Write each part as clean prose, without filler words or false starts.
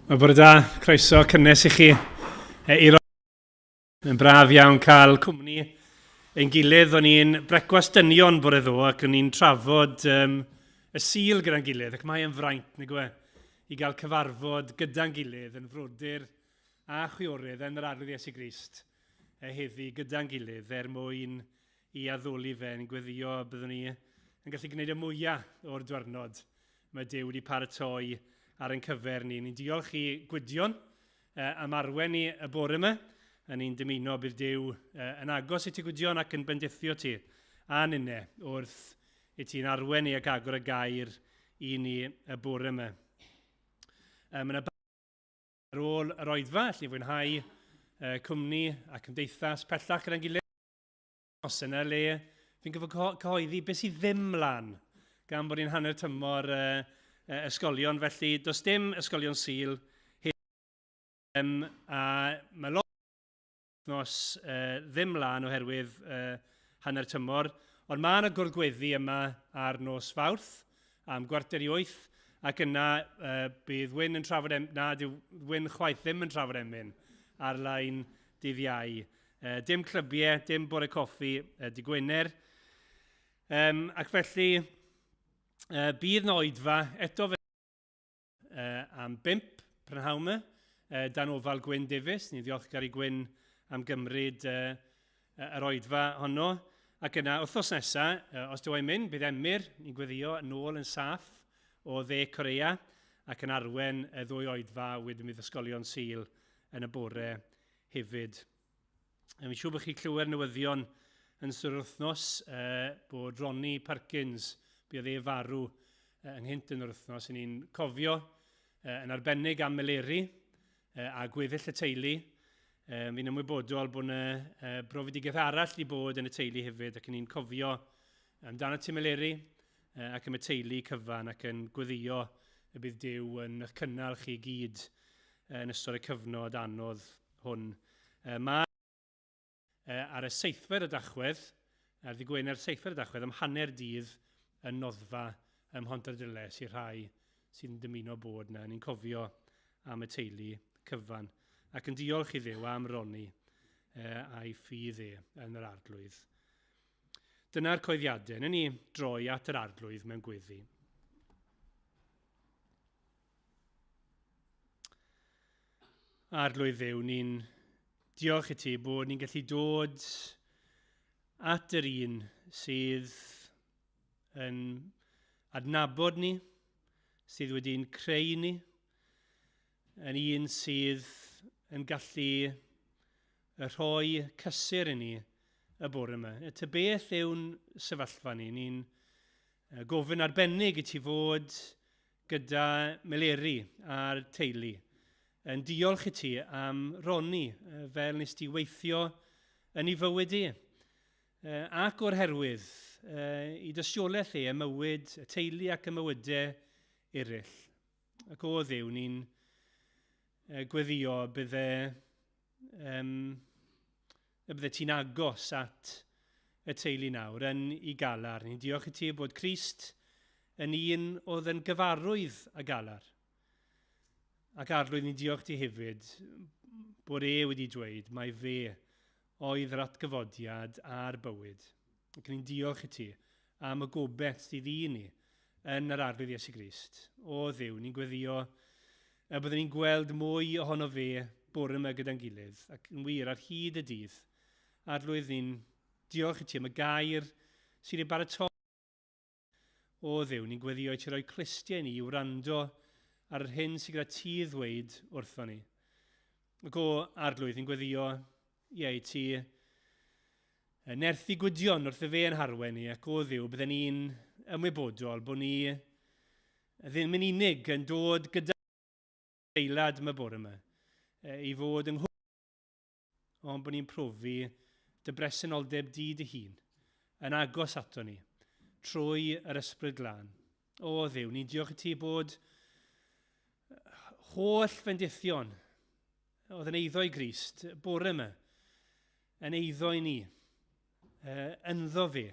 Wel, bore da, croeso cynnes i chi. E, Mae'n braf iawn cael cwmni ein gilydd. O'n i'n brecwast dynion bore ddo ac o'n i'n trafod um, y Sul gyda'n gilydd ac mae e'n fraint, nag yw e, i gael cyfarfod gyda'n gilydd yn frodyr a chwiorydd yn yr Arglwydd Iesu Grist e, heddi gyda'n gilydd er mwyn i addoli fe. Ni'n gweddio byddwn ni yn gallu gwneud y mwyaf o'r dwrnod mae Duw wedi paratoi ar ein cyfer ni. Ni'n diolch i Gwydion am arwen ni y bore yma. A ni'n dymuno bydd Duw yn agos i ti Gwydion ac yn bendithio ti a ninne wrth i ti'n arwen ni ac agor y gair i ni y bore yma. Mae yna ar ôl yr oedfa, allu fwynhau cwmni a cymdeithas pellach gyda'n gilydd. Os yna le fi'n gyfod cyhoeddi beth sydd ddim lan, gan bod ni'n hanner tymor uh, ysgolion, felly does dim ysgolion Sul um, a mae lot nos uh, ddim lan oherwydd uh, hanner tymor, ond mae yna gwrdd yma ar nos Fawrth am 7:45, ac yna uh, bydd Wyn yn trafod, em, na, dyw Wyn chwaith ddim yn trafod emyn ar-lein dydd Iau. Dim clybiau, dim bore coffi, dy Gwener. Um, ac felly, bydd na oedfa eto fe, am 5 prynhawn yma, dan ofal Gwyn Davies. Ni'n ddiolchgar i Gwyn am gymryd yr oedfa honno. Ac yna, wythnos nesaf, os dyw e'n mynd, bydd Emyr, ni'n gweddio, yn ôl yn saff o Dde Corea ac yn arwen y ddwy oedfa wedyn bydd ysgolion Sul yn y bore hefyd. Fi'n siŵr bod chi clywed newyddion yn ystod yr wythnos bod Ronnie Perkins, buodd e farw ynghynt yn yr wythnos, yn ni'n cofio yn arbennig am Meleri a gweddill y teulu. Fi'n ymwybodol bod yna brofedigaeth arall wedi bod yn y teulu hefyd ac yn ni'n cofio amdano ti Meleri ac am y teulu cyfan ac yn gweddio y bydd Duw yn eich cynnal chi gyd yn ystod y cyfnod anodd hwn. Mae ar y seithfed o Dachwedd, ar ddydd Gwener seithfed o Dachwedd, am hanner dydd yn Noddfa ym Mhontarddulais i'r rhai sydd yn dymuno bod yna. Ni'n cofio am y teulu cyfan ac yn diolch i Dduw am Ronnie a'i ffydd e yn yr Arglwydd. Dyna'r coeddiadau. Newn ni droi at yr Arglwydd mewn gweddi. Arglwydd Dduw, ni'n diolch i ti bod ni'n gallu dod at yr un sydd yn adnabod ni, sydd wedi'n creu ni, yn un sydd yn gallu rhoi cysur i ni y bore yma. Ta beth yw'n sefyllfa ni? Ni'n gofyn arbennig i ti fod gyda Meleri a'r teulu. Yn diolch i ti am Roni fel nes ti weithio yn ei fywyd i. Ac o'r herwydd, i dystiolaeth e y mywyd, y teulu ac y mywydau eraill. Ac o Dduw, ni'n gweddio bydde um, y bydde ti'n agos at y teulu nawr yn i galar. Ni'n diolch i ti bod Crist yn un oedd yn gyfarwydd â galar. Ac Arglwydd, ni'n diolch ti hefyd bod e wedi dweud mai fe oedd yr atgyfodiad a'r bywyd. Ac ni'n diolch i ti am y gobaith sydd i ni yn yr Arglwydd Iesu Grist. O Dduw, ni'n gweddio y byddwn ni'n gweld mwy ohono fe bore yma gyda'n gilydd, ac yn wir ar hyd y dydd. Arglwydd, ni'n diolch i ti am y gair sydd ei baratoi. O Dduw, ni'n gweddio i ti roi clustiau ni i wrando ar yr hyn sydd gyda ti i ddweud wrtho ni. Ac o Arglwydd, ni'n gweddio, ie, i ti nerthu Gwydion wrth y fe yn harwen ni, ac o Dduw, bydden ni'n ymwybodol bod ni ddim yn unig yn dod gyda adeilad yma bore yma, i fod yng ond bod ni'n profi dy bresenoldeb di dy hun yn agos ato ni trwy yr Ysbryd Glân. O Dduw, ni'n diolch i ti bod holl fendithion oedd yn eiddo i Grist bore yma, yn eiddo i ni, ynddo fe,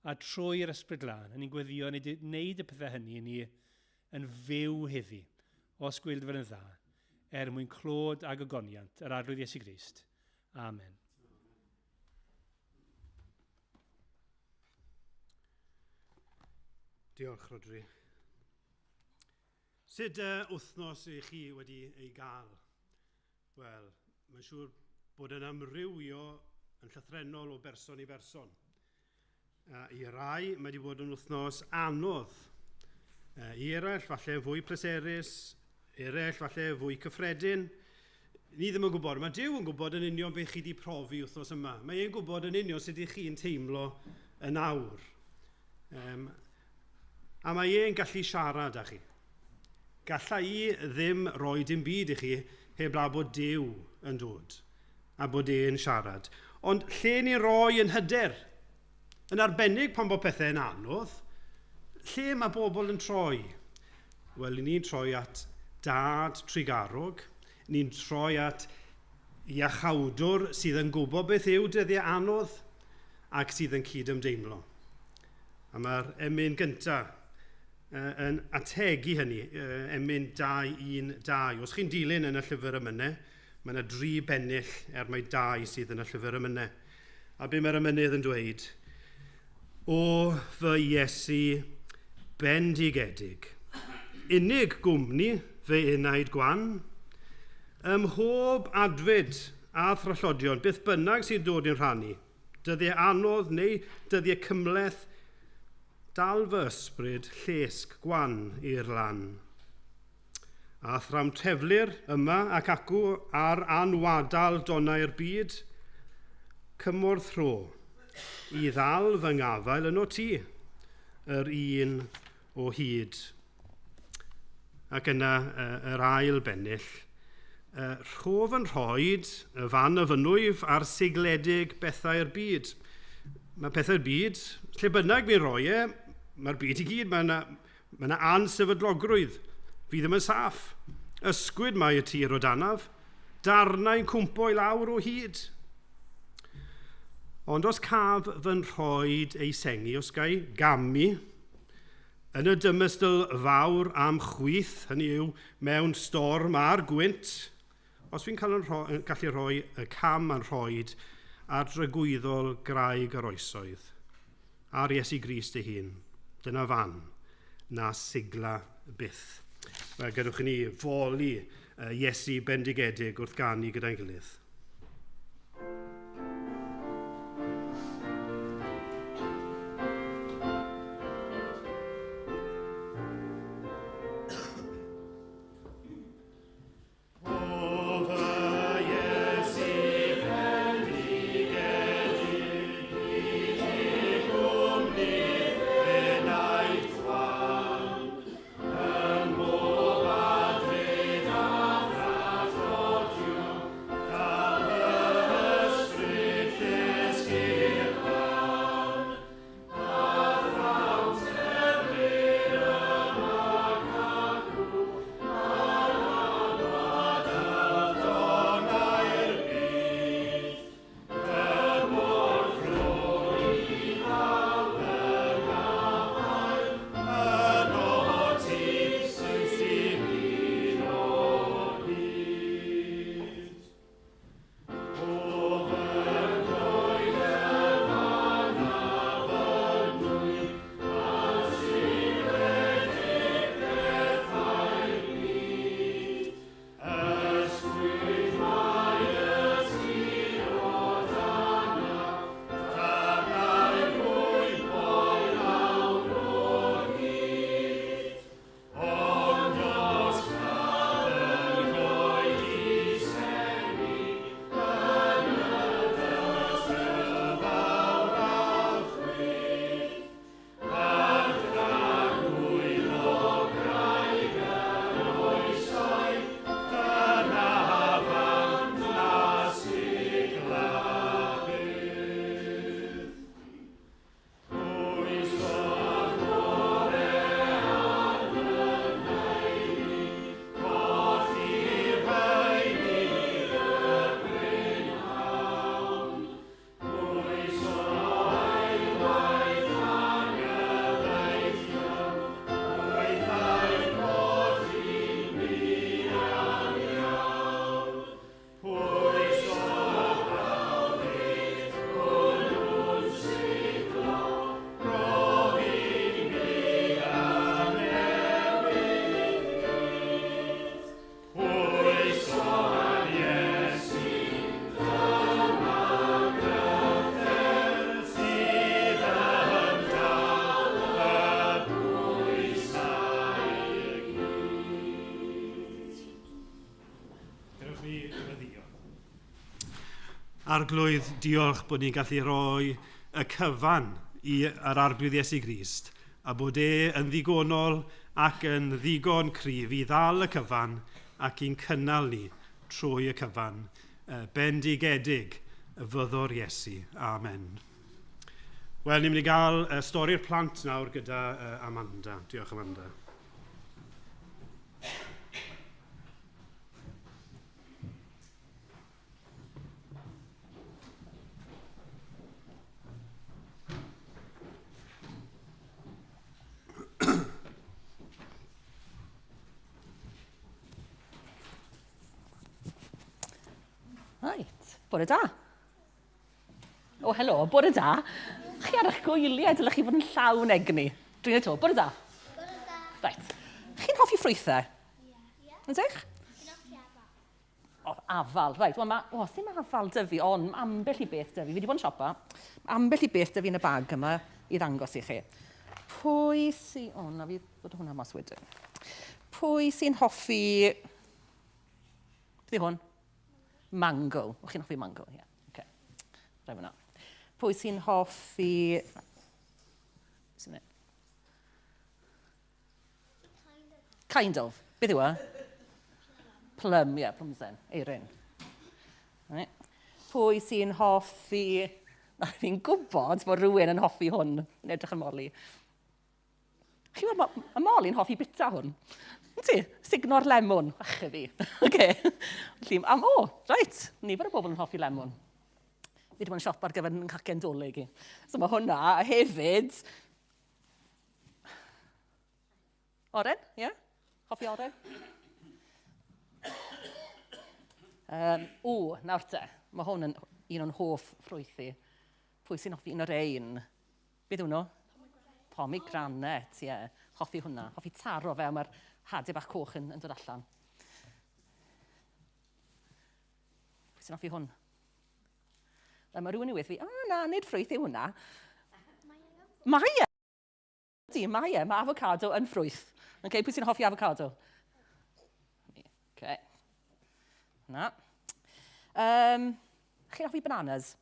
a trwy'r Ysbryd Glân, a ni'n gweddio wneud y pethau hynny i ni yn fyw heddi, os gweld fod yn dda. er mwyn clod a gogoniant yr Arglwydd Iesu Grist. Amen. Diolch, Rodri. Sut wythnos i chi wedi ei gael? Wel, mae'n siŵr bod yn amrywio yn llythrennol o berson i berson. I rai, mae wedi bod yn wythnos anodd. I eraill, falle fwy pleserus, eraill, falle fwy cyffredin. Ni ddim yn gwybod. Mae Duw yn gwybod yn union beth chi wedi profi wythnos yma. Mae e'n gwybod yn union sut ych chi'n teimlo yn awr. A mae e'n gallu siarad â chi. Galla i ddim rhoi dim byd i chi heblaw bod Duw yn dod a bod e'n siarad. Ond lle ni roi yn hyder, yn arbennig pan bod pethau'n anodd, lle mae bobl yn troi? Wel, ni'n troi at Dad trugarog, ni'n troi at iachawdwr sydd yn gwybod beth yw dyddiau anodd ac sydd yn cydymdeimlo. A mae'r emyn gyntaf yn ategu hynny, emyn 2.1.2. Os chi'n dilyn yn y llyfr emynau, mae yna 3 bennill er mai 2 sydd yn y llyfr emynau. A be mae'r emynydd yn dweud? O fy Iesu bendigedig, unig gwmni fy enaid gwan, ym mhob adfyd a thrallodion, beth bynnag sy'n dod i'n rhannu, dyddiau anodd neu dyddiau cymhleth, dal fy ysbryd llesg gwan i'r lan. A thram teflir yma ac acw ar anwadal donnau'r byd, cymorth rho i ddal fy ngafael yno ti, yr un o hyd. Ac yna yr ail bennill, rho fy nhroed y fan y fynwyf a'r sigledig bethau'r byd. Mae pethau'r byd, lle bynnag fi'n rhoi e, mae'r byd i gyd, mae yna ansefydlogrwydd. Fi ddim yn saff. Ysgwyd mae y tir o danaf, darnau'n cwmpo i lawr o hyd. Ond os caf fy nhroed ei sengi, os gai gamu, yn y dymestl fawr am chwith, hynny yw mewn storm a'r gwynt, os fi'n cael gallu rhoi y cam a'n rhoed ar dragwyddol graig yr oesoedd, ar Iesu Grist ei hun, dyna fan, na sigla byth. Wel, gadewch i ni foli Iesu bendigedig wrth ganu gyda'n gilydd. Arglwydd, diolch bod ni'n gallu rhoi y cyfan i yr Arglwydd Iesu Grist, a bod e yn ddigonol ac yn ddigon cryf i ddal y cyfan ac i'n cynnal ni trwy y cyfan. Bendigedig fyddo'r Iesu. Amen. Wel, ni'n mynd i gael stori'r plant nawr gyda Amanda. Diolch, Amanda. Right, bore da. O, helo, bore da. Chi ar eich gwyliau, dylech chi fod yn llawn egni. Dwi'n dweud to, bore da. Bore da. Right. Chi'n hoffi ffrwythau? Ie. Yeah. Ydych? Fi'n hoffi afal. O, afal, reit. Wel, ma, o, sy'n afal dy fi, ond ambell i beth dy fi. Fi wedi bod yn siopa. Ambell i beth dy fi yn y bag yma i ddangos i chi. Pwy sy... O, na fi ddod hwnna mas wedyn. Pwy sy'n hoffi... Beth yw hwn? Mango. O, chi'n hoffi mango, ie. Yeah. Okay. Rhaid fyna. Pwy sy'n hoffi... Sy'n Kind of. Beth yw e? Plum, ie, yeah, plumsen. Eirin. Right. Pwy sy'n hoffi... Na, fi'n gwybod bod rhywun yn hoffi hwn. Yn edrych yn Molly. Chi'n gwybod, mae Molly'n hoffi bita hwn. Ti, signo'r lemwn. Ach, fi. Oce. Felly, am, o, reit, nifer o bobl yn hoffi lemwn. Fi wedi bod yn siop ar gyfer nghacen dolyg i. So mae hwnna hefyd... Oren, ie? Yeah? Hoffi oren? Um, o, nawr te, mae hwn yn un o'n hoff ffrwythi. Pwy sy'n hoffi un o'r ein? Beth yw nhw? Pomegranate, ie. Yeah. Hoffi hwnna. Hoffi taro fe, mae'r hadau bach coch yn, yn dod allan. Pwy sy'n hoffi hwn? Wel, mae rhywun i weithio fi, o na, nid ffrwyth yw hwnna. Mae e! Ydy, mae e. Mae avocado yn ffrwyth. Okay, pwy sy'n hoffi avocado? Okay. Na. Um, chi'n hoffi bananas?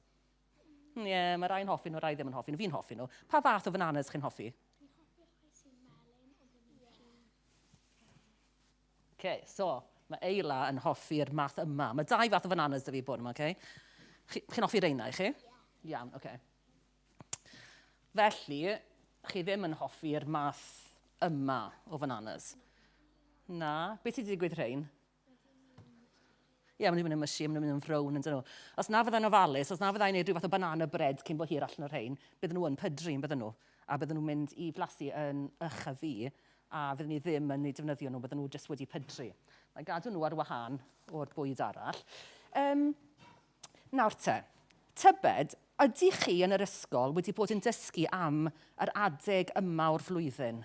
Ie, yeah, mae rhai'n hoffi nhw, rhai ddim yn hoffi nhw. Fi'n hoffi nhw. Pa fath o bananas chi'n hoffi? Okay, so, mae Eila yn hoffi'r math yma. Mae dau fath o bananas da fi bod yma, okay? Chi'n hoffi reina i chi? Yeah. Iawn, oce. Okay. Felly, chi ddim yn hoffi'r math yma o bananas? Na. Beth sydd wedi digwydd rhain? Ie, yeah, maen nhw'n mynd yn mysi, maen nhw'n mynd yn frown, yn dyn nhw. Os na fyddai'n ofalus, os na fyddai'n gwneud rhyw fath o banana bread cyn bo hir allan o'r rhain, bydden nhw yn pydru, yn bydden nhw. A bydden nhw'n mynd i flasu yn ych a fi, a fydden ni ddim yn eu defnyddio nhw, bydden nhw jyst wedi pydru. Mae gadw nhw ar wahân o'r bwyd arall. Um, nawr te, tybed, ydych chi yn yr ysgol wedi bod yn dysgu am yr adeg yma o'r flwyddyn?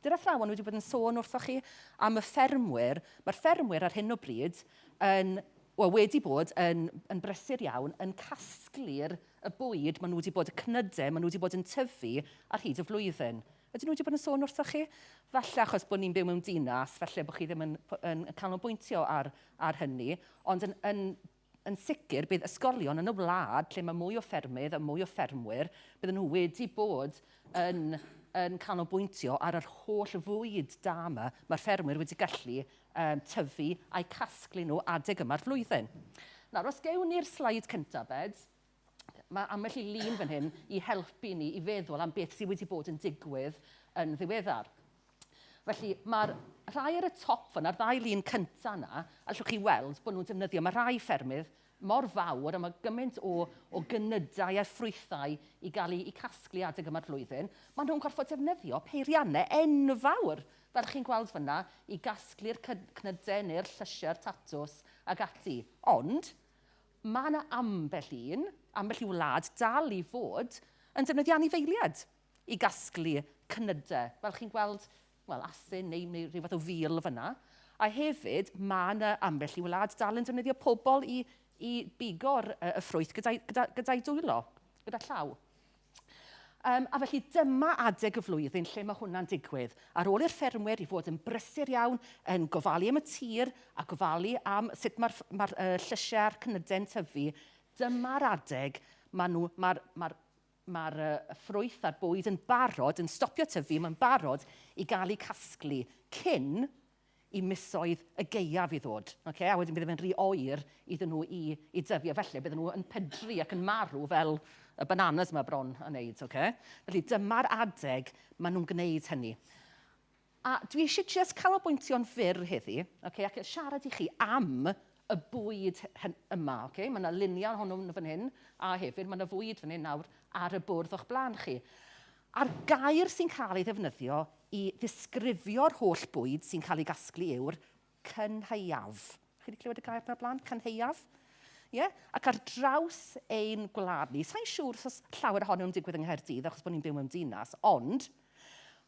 Dy'r athrawon wedi bod yn sôn wrthoch chi am y ffermwyr. Mae'r ffermwyr ar hyn o bryd yn, well, wedi bod yn, yn brysur iawn yn casglu'r y bwyd maen nhw wedi bod, y cnydau maen nhw wedi bod yn tyfu ar hyd y flwyddyn. Ydyn nhw wedi bod yn sôn wrthoch chi? Falle achos bod ni'n byw mewn dinas, falle bod chi ddim yn, yn, yn canolbwyntio ar, ar hynny, ond yn, yn, yn sicr bydd ysgolion yn y wlad lle mae mwy o ffermydd a mwy o ffermwyr, bydden nhw wedi bod yn, yn canolbwyntio ar yr holl fwyd da yma mae'r ffermwyr wedi gallu um, tyfu a'u casglu nhw adeg yma'r flwyddyn. Nawr, os gewn ni'r sleid cyntaf, Bed, mae ambell i lun fan hyn i helpu ni i feddwl am beth sydd wedi bod yn digwydd yn ddiweddar. Felly, mae'r rhai ar y top fyna, a'r ddau lun cyntaf yna, allwch chi weld bod nhw'n defnyddio, mae rhai ffermydd mor fawr a mae gymaint o, o gynydau a ffrwythau i gael eu casglu adeg yma'r flwyddyn, maen nhw'n gorfod defnyddio peiriannau enfawr, fel chi'n gweld fyna, i gasglu'r cnydau neu'r llysiau'r tatws ac ati. Ond, mae yna ambell un, ambell i wlad dal i fod yn defnyddio anifeiliaid i gasglu cnydau. Fel chi'n gweld, wel, asyn neu, neu rhyw fath o fil fyna. A hefyd, mae yna ambell i wlad dal yn defnyddio pobl i, i bigo'r y ffrwyth gyda'i gyda, gyda dwylo, gyda llaw. Um, a felly dyma adeg y flwyddyn lle mae hwnna'n digwydd. Ar ôl i'r ffermwyr i fod yn brysur iawn yn gofalu am y tir a gofalu am sut mae'r ma uh, llysiau a'r cnydau'n tyfu, Dyma'r adeg mae'r ma ma ma ffrwyth a'r bwyd yn barod, yn stopio tyfu, mae'n barod i gael eu casglu cyn i misoedd y gaeaf i ddod. Okay? A wedyn bydde fe'n rhy oer iddyn nhw i dyfu, a felly bydden nhw yn pydru ac yn marw fel y bananas yma bron yn neud. Okay? Felly dyma'r adeg maen nhw'n gwneud hynny. A dwi eisiau just canolbwyntio'n fyr heddi, okay, ac siarad i chi am y bwyd yma. Okay? Mae yna luniau ohono fan hyn, a hefyd mae yna fwyd fan hyn nawr ar y bwrdd o'ch blaen chi. A'r gair sy'n cael ei ddefnyddio i ddisgrifio'r holl bwyd sy'n cael ei gasglu yw'r cynhaeaf. Chi wedi clywed y gair yna blaen? Cynhaeaf? Yeah? Ac ar draws ein gwlad ni, sa'n siŵr os llawer ohonyn nhw'n digwydd yng Nghaerdydd achos bod ni'n byw mewn dinas, ond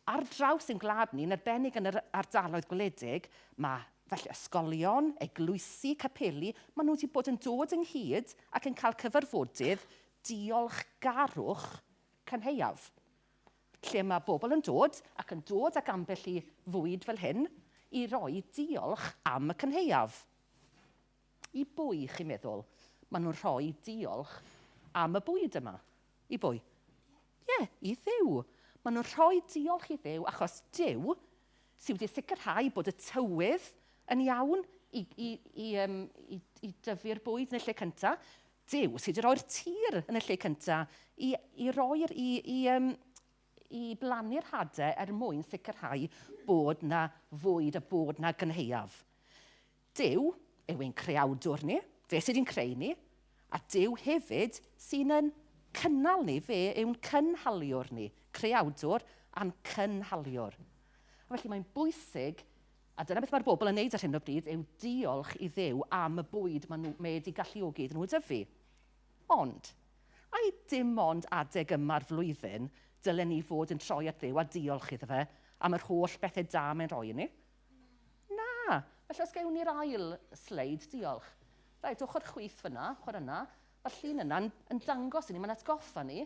ar draws ein gwlad ni, yn arbennig yn yr ardaloedd gwledig, mae felly ysgolion, eglwysi, capeli, maen nhw wedi bod yn dod ynghyd ac yn cael cyfarfodydd diolchgarwch cynhaeaf. Lle mae bobl yn dod ac yn dod ag ambell i fwyd fel hyn i roi diolch am y cynhaeaf. I bwy, chi'n meddwl, maen nhw'n rhoi diolch am y bwyd yma? I bwy? Ie, yeah, i Dduw. Maen nhw'n rhoi diolch i Dduw achos Duw sydd wedi sicrhau bod y tywydd yn iawn i dyfu'r bwyd yn y lle cyntaf. Duw sydd wedi rhoi'r tir yn y lle cyntaf i roi'r, i blannu'r hadau er mwyn sicrhau bod na fwyd a bod na gynhaeaf. Duw yw ein creawdwr ni, fe sydd wedi'n creu ni, a Duw hefyd sy'n yn cynnal ni, fe yw'n cynhaliwr ni, creawdwr a'n cynhaliwr. A felly mae'n bwysig, a dyna beth mae'r bobl yn neud ar hyn o bryd, yw diolch i Dduw am y bwyd maen nhw wedi galluogi iddyn nhw dyfu. Ond, ai dim ond adeg yma'r flwyddyn dylen ni fod yn troi at Dduw a diolch iddo fe am yr holl bethau da mae'n rhoi i ni? Na. Felly os gewn ni'r ail sleid, diolch. Reit, ochr chwith fyna, ochr yna, mae'r llun yna yn dangos i ni, mae'n atgoffa ni,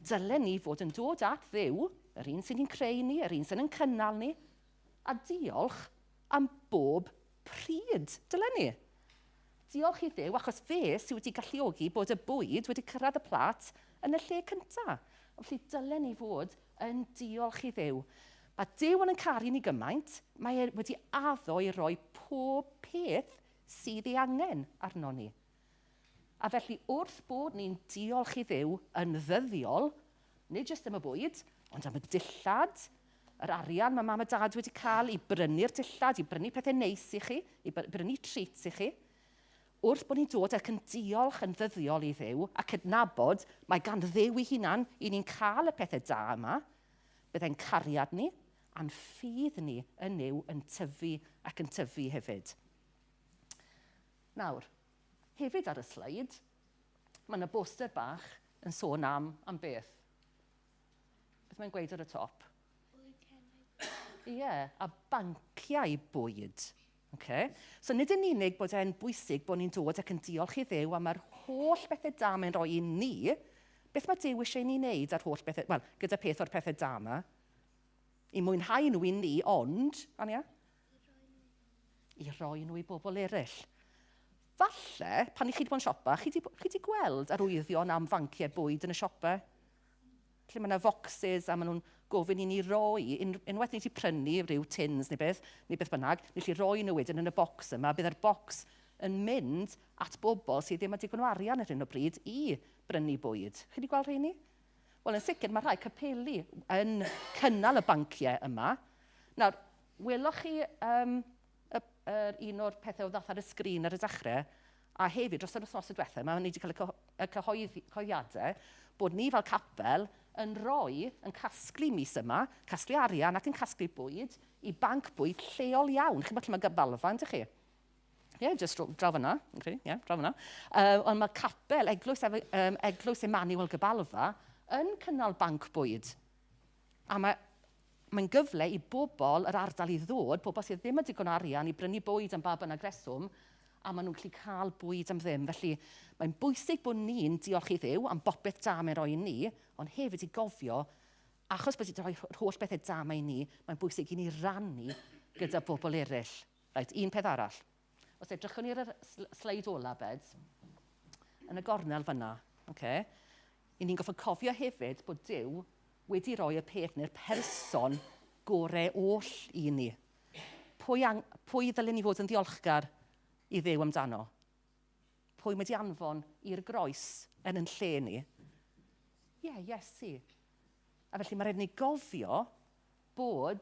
dylen ni fod yn dod at Dduw, yr un sy'n creu ni, yr un sy'n yn cynnal ni, a diolch am bob pryd, dylen ni. Diolch i Dduw, achos fe sydd wedi galluogi bod y bwyd wedi cyrraedd y plat yn y lle cyntaf. Felly dylen ni fod yn diolch i Dduw. Mae Duw yn caru ni gymaint, mae e wedi addo i roi pob peth sydd ei angen arno ni. A felly wrth bod ni'n diolch i Dduw yn ddyddiol, nid jyst am y bwyd, ond am y dillad, yr arian mae mam a dad wedi cael i brynu'r dillad, i brynu pethau neis i chi, i brynu treats i chi, wrth bod ni'n dod ac yn diolch yn ddyddiol i Dduw a cydnabod mae gan Dduw ei hunan i ni'n cael y pethau da yma, byddai'n cariad ni a'n ffydd ni yn Nuw yn tyfu ac yn tyfu hefyd. Nawr, hefyd ar y sleid, mae yna boster bach yn sôn am beth. Beth mae'n gweud ar y top? Ie, yeah, a banciau bwyd. Okay? So nid yn unig bod e'n bwysig bod ni'n dod ac yn diolch i Dduw am yr holl bethau da mae'n rhoi i ni, beth mae Duw eisiau i ni wneud ar holl bethau, wel, gyda peth o'r pethau da yma? I mwynhau nhw i ni, ond, Ania? I roi nhw i bobl eraill. Falle, pan i chi wedi bod yn siopa, chi wedi gweld arwyddion am fanciau bwyd yn y siopau? Lle mae yna foxes a maen nhw'n gofyn i ni roi, unwaith ni wedi prynu rhyw tins neu beth bynnag, ni allu roi nhw wedyn yn y bocs yma, bydd yr bocs yn mynd at bobl sydd ddim â digon o arian ar hyn o bryd i brynu bwyd. Chi wedi gweld rheini? Wel, yn sicr, mae rhai capeli yn cynnal y banciau yma. Nawr, weloch chi un o'r pethau o ddath ar y sgrin ar y dechrau, a hefyd dros yr wythnos diwethaf, mae ni wedi cael y cyhoeddiadau bod ni fel capel yn rhoi, yn casglu mis yma, casglu arian ac yn casglu bwyd i banc bwyd lleol iawn. Chi'n bod lle mae Gabalfa, yndych chi? Ie, yeah, just draw fyna, yn credu, ie, yeah, draw fyna. Ond mae capel, eglwys Emmanuel Gabalfa, yn cynnal banc bwyd. A mae'n gyfle i bobl yr ardal i ddod, bobl sydd ddim yn digon o arian i brynu bwyd am ba bynnag reswm, a maen nhw'n gallu cael bwyd am ddim. Felly mae'n bwysig bod ni'n diolch i Dduw am bopeth da mae'n rhoi i ni, ond hefyd i gofio, achos bod wedi rhoi holl bethau da mae i ni, mae'n bwysig i ni rannu gyda bobl eraill. Reit, un peth arall. Os edrychwn ni'r sleid ola, Beds. yn y gornel fyna. Okay? I ni'n goffod cofio hefyd bod Duw wedi rhoi y peth neu'r person gorau oll i ni. Pwy, ang, pwy ddylen ni fod yn ddiolchgar i Dduw amdano? Pwy wedi anfon i'r groes yn yn lle ni? Ie, yeah, Iesu. A felly mae rhaid ni gofio bod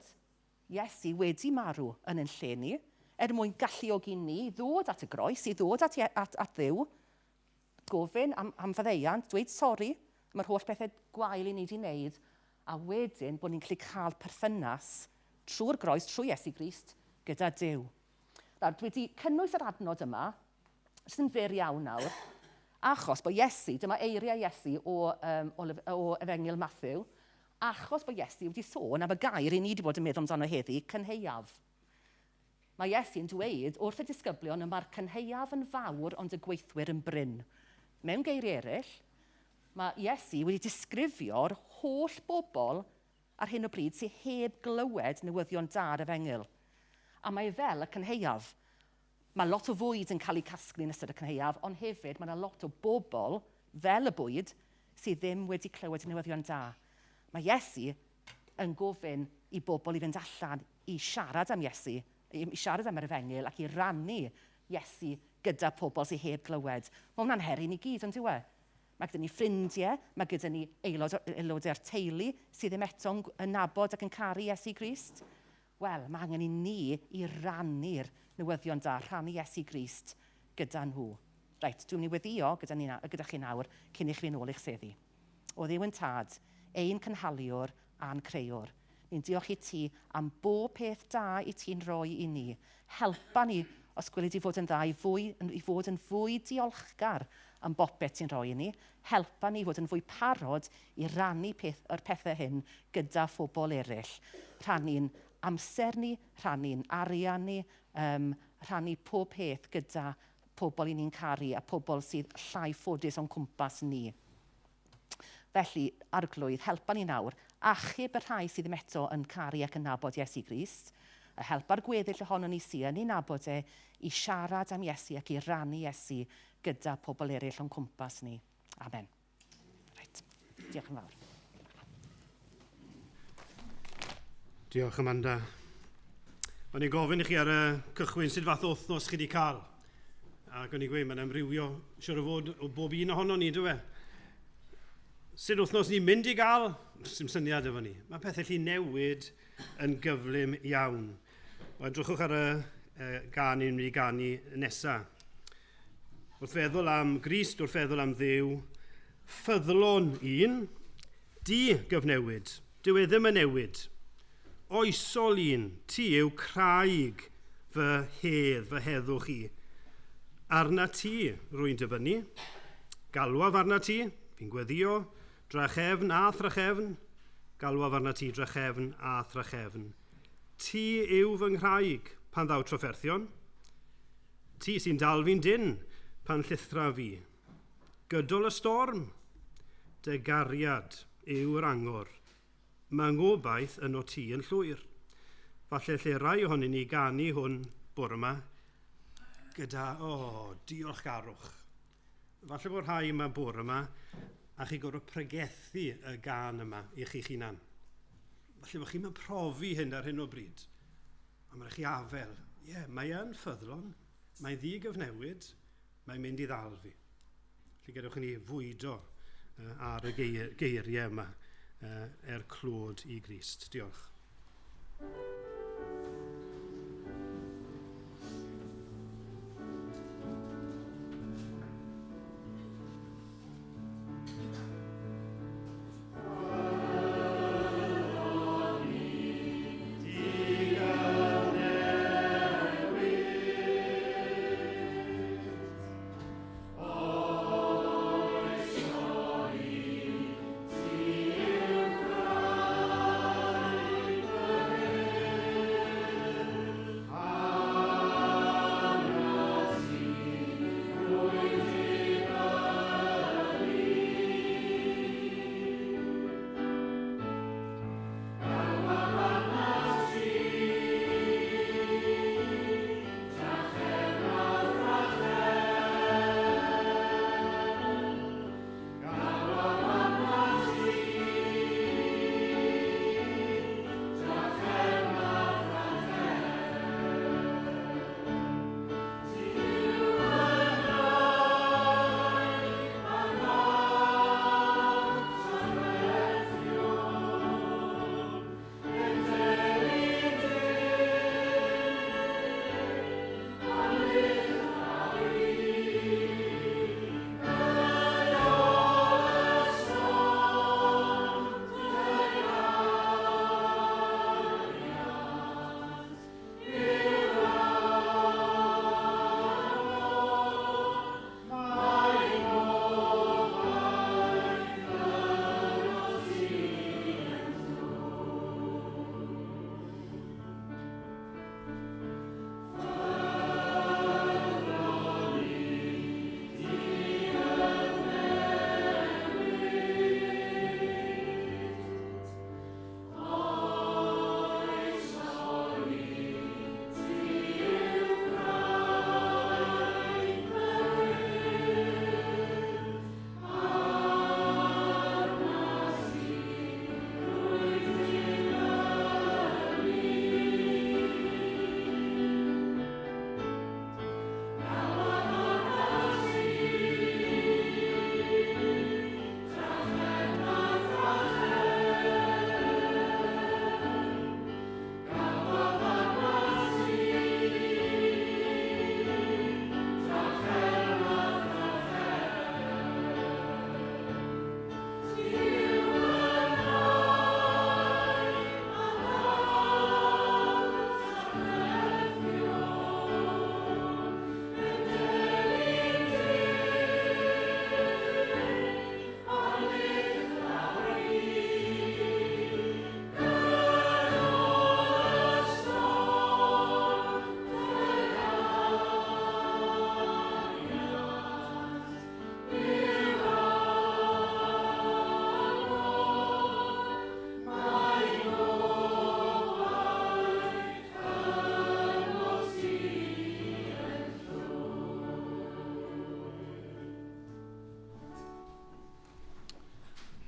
Iesu wedi marw yn yn lle ni, er mwyn galluogi ni ddod at y groes, i ddod at, at, at Dduw, gofyn am, am faddeuant, dweud sori am yr holl bethau gwael i ni wedi wneud, a wedyn bod ni'n gallu cael perthynas trwy'r groes, trwy Iesu Grist, gyda Duw. Nawr, dwi wedi cynnwys yr adnod yma, sy'n fyr iawn nawr, achos bod Iesu, dyma eiriau Iesu o, um, o, o Efengyl Matthew, achos bod Iesu wedi sôn am y gair i ni wedi bod yn meddwl amdano heddi, cynhaeaf. Mae Iesu'n dweud wrth y disgyblion y mae'r cynhaeaf yn fawr ond y gweithwyr yn brin. Mewn geiriau eraill, mae Iesu wedi disgrifio'r holl bobl ar hyn o bryd sydd heb glywed newyddion da'r efengyl. A mae fel y cynhaeaf. Mae lot o fwyd yn cael ei casglu yn ystod y cynhaeaf, ond hefyd mae yna lot o bobl, fel y bwyd, sydd ddim wedi clywed y newyddion da. Mae Iesu yn gofyn i bobl i fynd allan i siarad am Iesu, i siarad am yr efengyl ac i rannu Iesu gyda pobl sydd heb glywed. Mae hwnna'n her i ni gyd, ond yw e? Mae gyda ni ffrindiau, mae gyda ni aelod, aelodau'r teulu sydd ddim eto'n yn nabod ac yn caru Iesu Grist. Wel, mae angen i ni i rannu'r newyddion da, rhannu Iesu Grist gyda nhw. Reit, dwi'n mynd i weddio gyda, ni, gyda chi nawr cyn i chi fynd ôl i'ch seddi. O Dduw yn tad, ein cynhaliwr a'n creuwr. Ni'n diolch i ti am bob peth da i ti'n rhoi i ni. Helpa ni, os gweli di fod yn dda, i, fwy, i fod yn fwy diolchgar am bopeth ti'n rhoi i ni. Helpa ni fod yn fwy parod i rannu peth, yr pethau hyn gyda phobl eraill. Rhannu'n amser ni, rhannu'n arian ni, um, rhannu pob peth gyda pobl i ni'n caru a pobl sydd llai ffodus o'n cwmpas ni. Felly, arglwydd, helpa ni nawr, achub y rhai sydd ddim eto yn caru ac yn nabod Iesu Grist, a helpa'r gweddill ohono ni sydd yn ei nabod e i siarad am Iesu ac i rannu Iesu gyda pobl eraill o'n cwmpas ni. Amen. Right. Diolch yn fawr. Diolch, Amanda. O'n i'n gofyn i chi ar y cychwyn sut fath o wythnos chi wedi cael. Ac o'n i'n gweud, mae'n amrywio siwr o fod o bob un ohono ni, dwi e? Sut wythnos ni'n mynd i gael? Sim syniad efo ni. Mae pethau lli newid yn gyflym iawn. Wel, edrychwch ar y e, gan i'n mynd i ganu nesaf. Wrth feddwl am Grist, wrth feddwl am Dduw, ffyddlon un, di gyfnewid, dyw e ddim yn newid. Oesol un, ti yw craig fy hedd, fy heddwch i. Arna ti, rwy'n dibynnu. Galwaf arna ti, fi'n gweddio, drachefn a thrachefn, galwaf arna ti drachefn a thrachefn. Ti yw fy nghraig pan ddaw trafferthion. Ti sy'n dal fi'n dyn pan llithra fi. Gydol y storm, dy gariad yw'r angor. Mae ngobaith yn o ti yn llwyr. Falle lle rai ohonyn ni ganu hwn bore yma gyda, o, oh, diolchgarwch. Falle bod rhai yma bore yma a chi gorfod pregethu y gan yma i chi'ch hunan. Falle bod chi'n profi hyn ar hyn o bryd. A mae'n chi afel. Ie, yeah, mae yn ffyddlon, mae'n ddigyfnewid, mae'n mynd i ddal fi. Felly gadewch i ni fwydo ar y geiriau yma er clod i Grist. Diolch.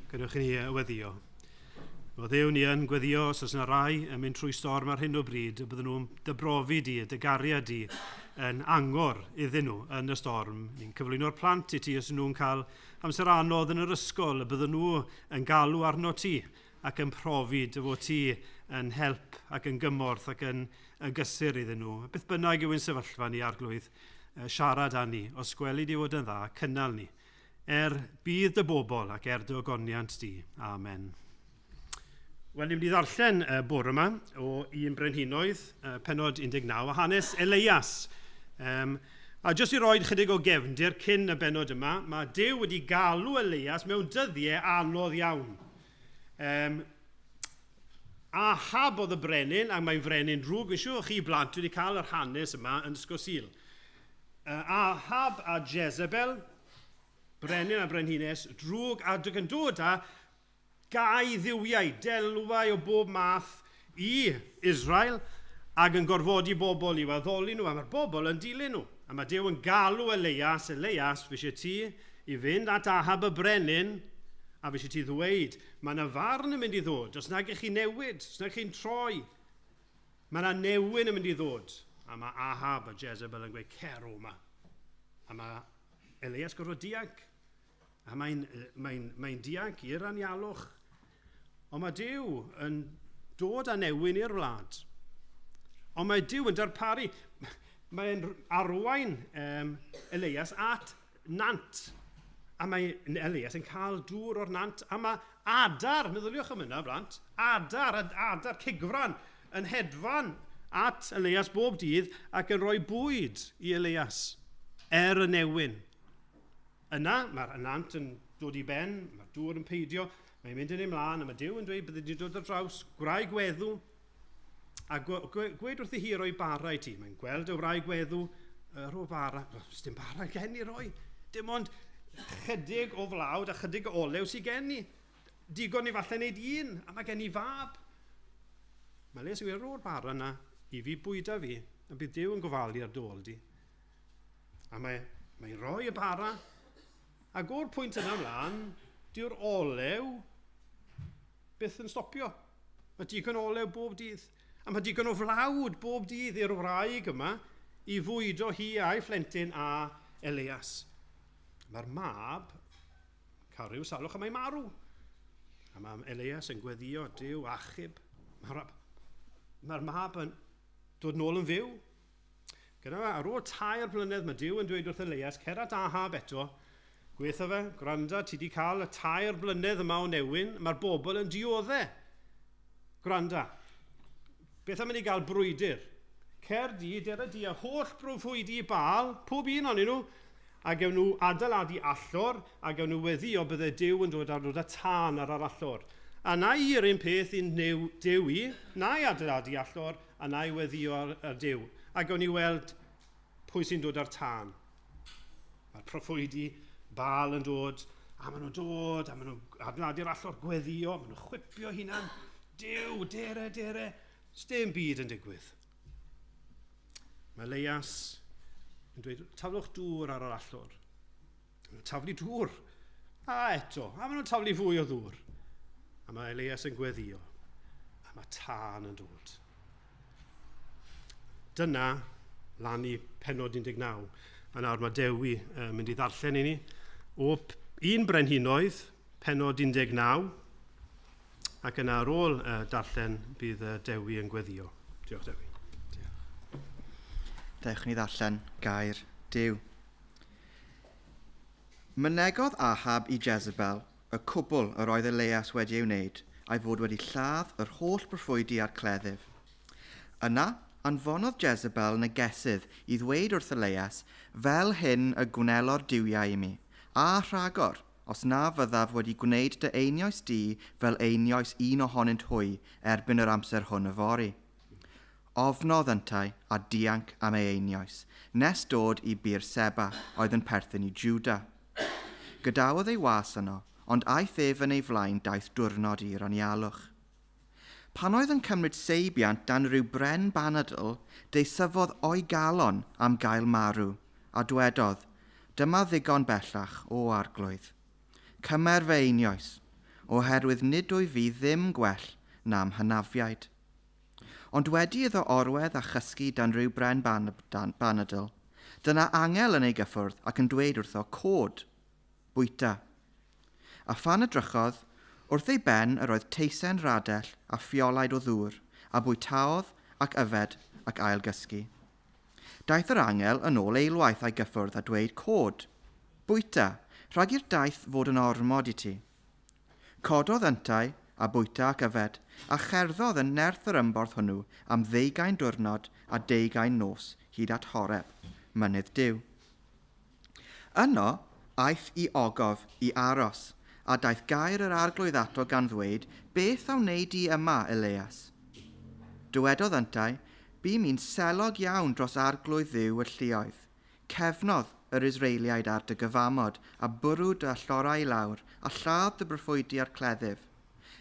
Gadewch i ni weddio. O Dduw, ni yn gweddio os oes yna rai yn mynd trwy storm ar hyn o bryd, y bydden nhw'n dybrofi di, dy gariad di, yn angor iddyn nhw yn y storm. Ni'n cyflwyno'r plant i ti os nhw'n cael amser anodd yn yr ysgol, y bydden nhw yn galw arno ti ac yn profi dy fod ti yn help ac yn gymorth ac yn, yn gysur iddyn nhw. Beth bynnag yw ein sefyllfa ni, arglwydd, siarad â ni, os gweli di fod yn dda, cynnal ni. Er bydd dy bobl ac er dy ogoniant di. Amen. Wel, ni'n mynd i ddarllen bore yma o Un Brenhinoedd, penod 19, a hanes Elias. Um, a jyst i roi chydig o gefndir cyn y benod yma, mae Duw wedi galw Elias mewn dyddiau anodd iawn. Um, Ahab oedd y brenin, a mae'n frenin drwg. Fi'n siŵr chi blant wedi cael yr hanes yma yn Ysgol Sul. Ahab a Jezebel, brenin a brenhines, drwg a yn dod â gau ddiwiau, delwau o bob math i Israel ac yn gorfodi bobl i waddoli nhw, a mae'r bobl yn dilyn nhw. A mae Duw yn galw Elias, Elias, fi eisiau ti i fynd at Ahab y brenin, a fi eisiau ti ddweud, mae yna farn yn mynd i ddod, os nag ych chi newid, os nag chi'n troi, mae yna newyn yn mynd i ddod. A mae Ahab a Jezebel yn gweud, cer o yma. A mae Elias gorfod dianc. A mae'n mae mae dianc i'r anialwch. Ond mae Duw yn dod â newyn i'r wlad. Ond mae Duw yn darparu, mae'n arwain um, Elias at nant. A mae Elias yn cael dŵr o'r nant. A mae adar, meddyliwch am yna, blant, adar, adar cigfran yn hedfan at Elias bob dydd ac yn rhoi bwyd i Elias er y newyn. Yna, mae'r nant yn dod i ben, mae'r dŵr yn peidio, mae'n mynd yn ei mlaen, a mae Duw yn dweud bydde di'n dod ar draws gwraig weddw, a gweud wrthi hi roi bara i ti. Mae'n gweld y wraig weddw, rho bara, dim bara gen i roi, dim ond chydig o flawd a chydig o olew sydd gen i. Digon i falle wneud un, a mae gen i fab. Mae Les yn gweud, ro'r bara yna i fi bwyda fi, a bydd Duw yn gofalu ar dôl di. A mae, mae'n rhoi y bara, ac o'r pwynt yna ymlaen, dyw'r olew byth yn stopio. Mae digon o olew bob dydd. A mae digon o flawd bob dydd i'r wraig yma i fwydo hi a'i phlentyn a Elias. Mae'r mab cael rhyw salwch a mae'n marw. A mae Elias yn gweddio, Duw achub. Mae'r mae mab yn dod nôl yn fyw. Gyda fe, ar ôl 3 blynedd mae Duw yn dweud wrth Elias, cer at Ahab eto, gweithio fe, gwranda, ti wedi cael y 3 blynedd yma o newyn, mae'r bobl yn dioddau. Gwranda, beth am i ni gael brwydr? Cer di, dera di a holl brofwydi Baal, pob un ohonyn nhw, a gewn nhw adeiladu allor, a gewn nhw weddio bydde Duw yn dod ar dod â tân ar yr allor. A na i'r un peth i'n Duw i, na i adeiladu allor, a na i weddio ar, ar Duw. A gewn ni weld pwy sy'n dod ar tân. Mae'r proffwydi Baal yn dod, a maen nhw'n dod, a maen nhw'n adeiladu'r allor gweddio, maen nhw'n chwipio hunan. Duw, dere, dere. Sdim byd yn digwydd. Mae Elias yn dweud, taflwch dŵr ar yr allor. Maen nhw'n taflu dŵr. A eto, a maen nhw'n taflu fwy o ddŵr. A mae Elias yn gweddio. A mae tân yn dod. Dyna lan i penod 19. A nawr mae Dewi yn mynd i ddarllen i ni. O Un Brenhinoedd, penod 19. Ac yna ar ôl darllen bydd Dewi yn gweddio. Diolch, Dewi. Diolch. Dewch ni ddarllen gair Duw. Mynegodd Ahab i Jezebel y cwbl yr oedd Elias wedi ei wneud, a'i fod wedi lladd yr holl broffwydi a'r cleddyf. Yna, anfonodd Jezebel negesydd i ddweud wrth Elias, fel hyn y gwnelo'r duwiau i mi, a rhagor, os na fyddaf wedi gwneud dy einioes di fel einioes un ohonynt hwy erbyn yr amser hwn yfory. Ofnodd yntau a dianc am ei einioes, nes dod i Beerseba oedd yn perthyn i Juda. Gadawodd ei was yno, ond aeth ef yn ei flaen daith diwrnod i'r anialwch. Pan oedd yn cymryd seibiant dan rhyw bren banadl, deisyfodd o'i galon am gael marw, a dwedodd, dyma ddigon bellach o arglwydd. Cymer fy einioes, oherwydd nid wyf fi ddim gwell na'm hynafiaid. Ond wedi iddo orwedd a chysgu dan rhyw bren banadl, dyna angel yn ei gyffwrdd ac yn dweud wrtho, cod, bwyta. A phan edrychodd, wrth ei ben yr oedd teisen radell a ffiolaid o ddŵr, a bwytaodd ac yfed ac ailgysgu. Daeth yr angel yn ôl eilwaith a'i gyffwrdd a dweud, cod, bwyta, rhag i'r daith fod yn ormod i ti. Cododd yntau a bwyta ac yfed, a cherddodd yn nerth yr ymborth hwnnw am 20 diwrnod a 20 nos hyd at Horeb, mynydd Duw. Yno aeth i ogof i aros, a daeth gair yr arglwydd ato gan ddweud, beth a wneud di yma, Elias? Dywedodd yntau, bu mi'n selog iawn dros arglwydd Dduw y lluoedd. Cefnodd yr Israeliaid ar dy gyfamod a bwrw dy allorau i lawr a lladd dy broffwydi a'r cleddyf.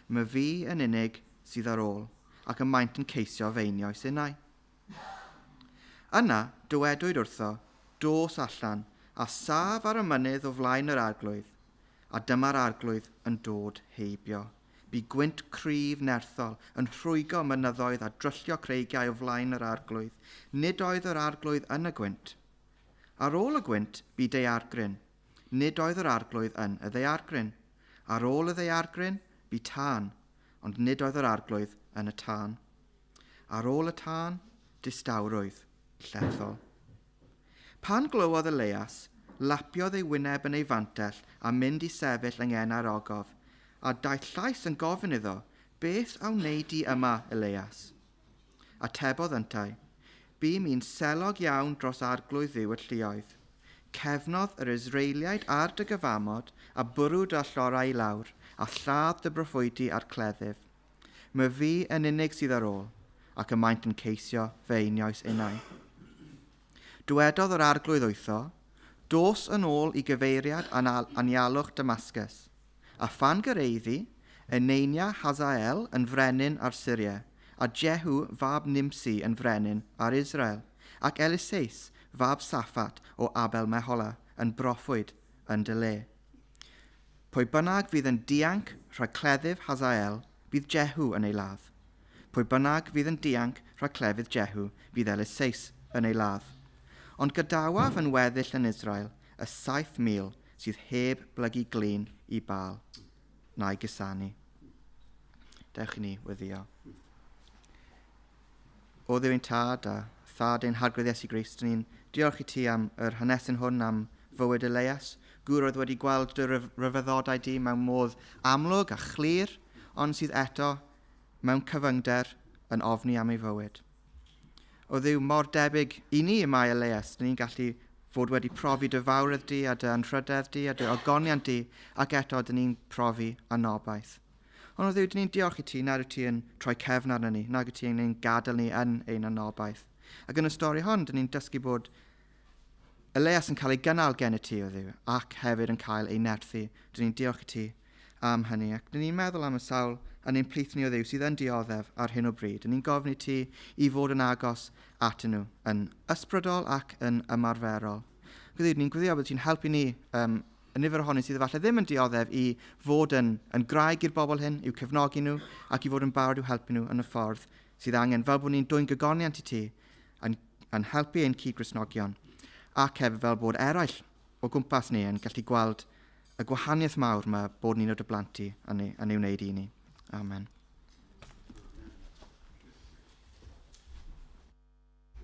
My fi yn unig sydd ar ôl, ac y maent yn ceisio fy einioes innau. Yna dywedwyd wrtho, dos allan, a saf ar y mynydd o flaen yr arglwydd, a dyma'r arglwydd yn dod heibio. Bu gwynt cryf nerthol yn rhwygo mynyddoedd a dryllio creigiau o flaen yr arglwydd. Nid oedd yr arglwydd yn y gwynt. Ar ôl y gwynt bu daeargryn. Nid oedd yr arglwydd yn y ddaeargryn. Ar ôl y ddaeargryn bu tân, ond nid oedd yr arglwydd yn y tân. Ar ôl y tân, distawrwydd llethol. Pan glywodd Elias, lapiodd ei wyneb yn ei fantell a mynd i sefyll yng ngenau'r ogof, a daeth llais yn gofyn iddo, beth a wnei di yma, Elias? Atebodd yntau, bu mi'n selog iawn dros arglwydd Dduw y lluoedd. Cefnodd yr Israeliaid ar dy gyfamod a bwrw dy allorau i lawr, a lladd dy broffwydi a'r cleddyf. My fi yn unig sydd ar ôl, ac y maent yn ceisio fy einioes innau. Dywedodd yr arglwydd wrtho, dos yn ôl i gyfeiriad anialwch Damascus, a phan gyreiddi, eneinia Hazael yn frenin ar Syria, a Jehu fab Nimsi yn frenin ar Israel, ac Eliseus fab Saffat o Abel Mehola yn broffwyd yn dy le. Pwy bynnag fydd yn dianc rhag cleddyf Hazael, bydd Jehu yn ei ladd. Pwy bynnag fydd yn dianc rhag clefydd Jehu, bydd Eliseus yn ei ladd. Ond gadawaf yn weddill yn Israel y 7,000 sydd heb blygu glin i Baal, na'i gusanu. Dewch i ni weddio. O Dduw ein tad a thad ein harglwydd Iesu Grist, ni'n diolch i ti am yr hanesyn hwn am fywyd Elias, gŵr oedd wedi gweld dy ryfeddodau di mewn modd amlwg a chlir, ond sydd eto mewn cyfyngder yn ofni am ei fywyd. O Dduw, mor debyg i ni y mae Elias, ni'n gallu fod wedi profi dy fawredd di a dy anrhydedd di a dy ogoniant di, ac eto dyn ni'n profi anobaith. Ond o Dduw, dyn ni'n diolch i ti nad wyt ti yn troi cefn arno ni, nag wyt ti'n ein gadael ni yn ein anobaith. Ac yn y stori hon, dyn ni'n dysgu bod Elias yn cael ei gynnal gen y ti, o Dduw, ac hefyd yn cael ei nerthu. Dyn ni'n diolch i ti am hynny. Ac dyn ni'n meddwl am y sawl yn ein plith ni o Dduw sydd yn dioddef ar hyn o bryd. Dyn ni'n gofyn i ti i fod yn agos atyn nhw, yn ysbrydol ac yn ymarferol. Dduw, ni'n gweddio bod ti'n helpu ni, y nifer ohonyn sydd efallai ddim yn dioddef, i fod yn graig i'r bobl hyn, i'w cefnogi nhw, ac i fod yn barod i'w helpu nhw yn y ffordd sydd angen, fel bod ni'n dwyn gogoniant i ti, yn helpu ein cyd-Gristnogion, ac hefyd fel bod eraill o gwmpas ni yn gallu gweld y gwahaniaeth mawr mae bod ni'n o dy blant ti yn ei wneud i ni. Amen.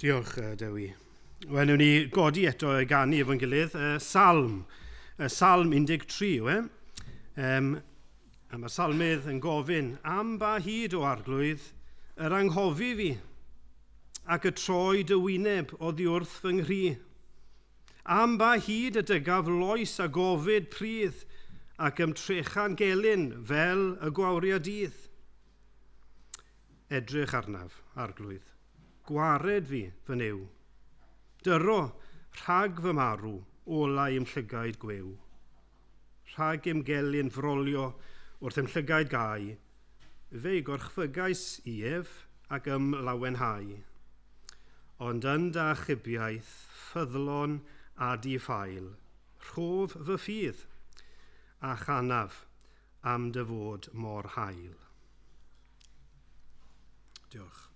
Diolch, Dewi. Wel, newn ni godi eto i ganu efo'n gilydd, Salm. Salm 13, yw e? A mae'r salmydd yn gofyn, am ba hyd o arglwydd, yr anghofi fi, ac y troi dy wyneb oddi wrth fy nghri. Am ba hyd y dygaf loes a gofid pridd, ac ymtrechan gelyn fel y gwawrio dydd. Edrych arnaf, arglwydd, gwared fi fy Nuw. Dyro rhag fy marw, olau i'm llygaid gwiw. Rhag i'm gelyn frolio wrth i'm llygaid gau, fe'i gorchfygais i ef ac ymlawenhau. Ond yn dy achubiaeth, ffyddlon a di-ffael, rhof fy ffydd a chanaf am dy fod mor hael. Diolch.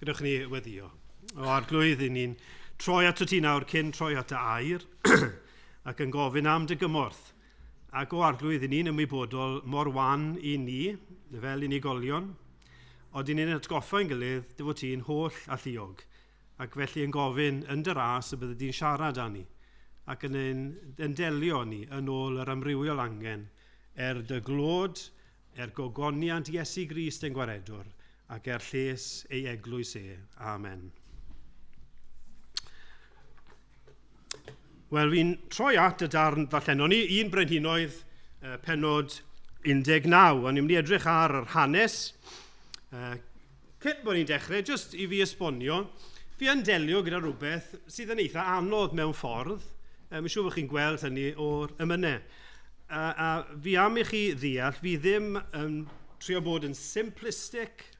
Gadewch ni weddio. O Arglwydd, i ni'n troi at y ti nawr cyn troi at y air ac yn gofyn am dy gymorth. Ac o Arglwydd, i ni'n ymwybodol mor wan i ni, fel unigolion, ond i ni'n atgoffa ein gilydd dy fod ti'n holl alluog, ac felly yn gofyn yn dy ras y bydde di'n siarad â ni, ac yn delio ni yn ôl yr amrywiol angen, er dy glod, er gogoniant Iesu Grist ein Gwaredwr, ac er lles ei eglwys e. Amen. Wel, fi'n troi at y darn ddarllenon ni, 1 Brenhinoedd, penod 19. O'n i'n mynd i edrych ar yr hanes. Cyn bod ni'n dechrau, jyst i fi esbonio, fi yn delio gyda rhywbeth sydd yn eitha anodd mewn ffordd. Mae'n siŵr bod chi'n gweld hynny o'r emynau. A fi am i chi ddeall, fi ddim yn trio bod yn simplistic.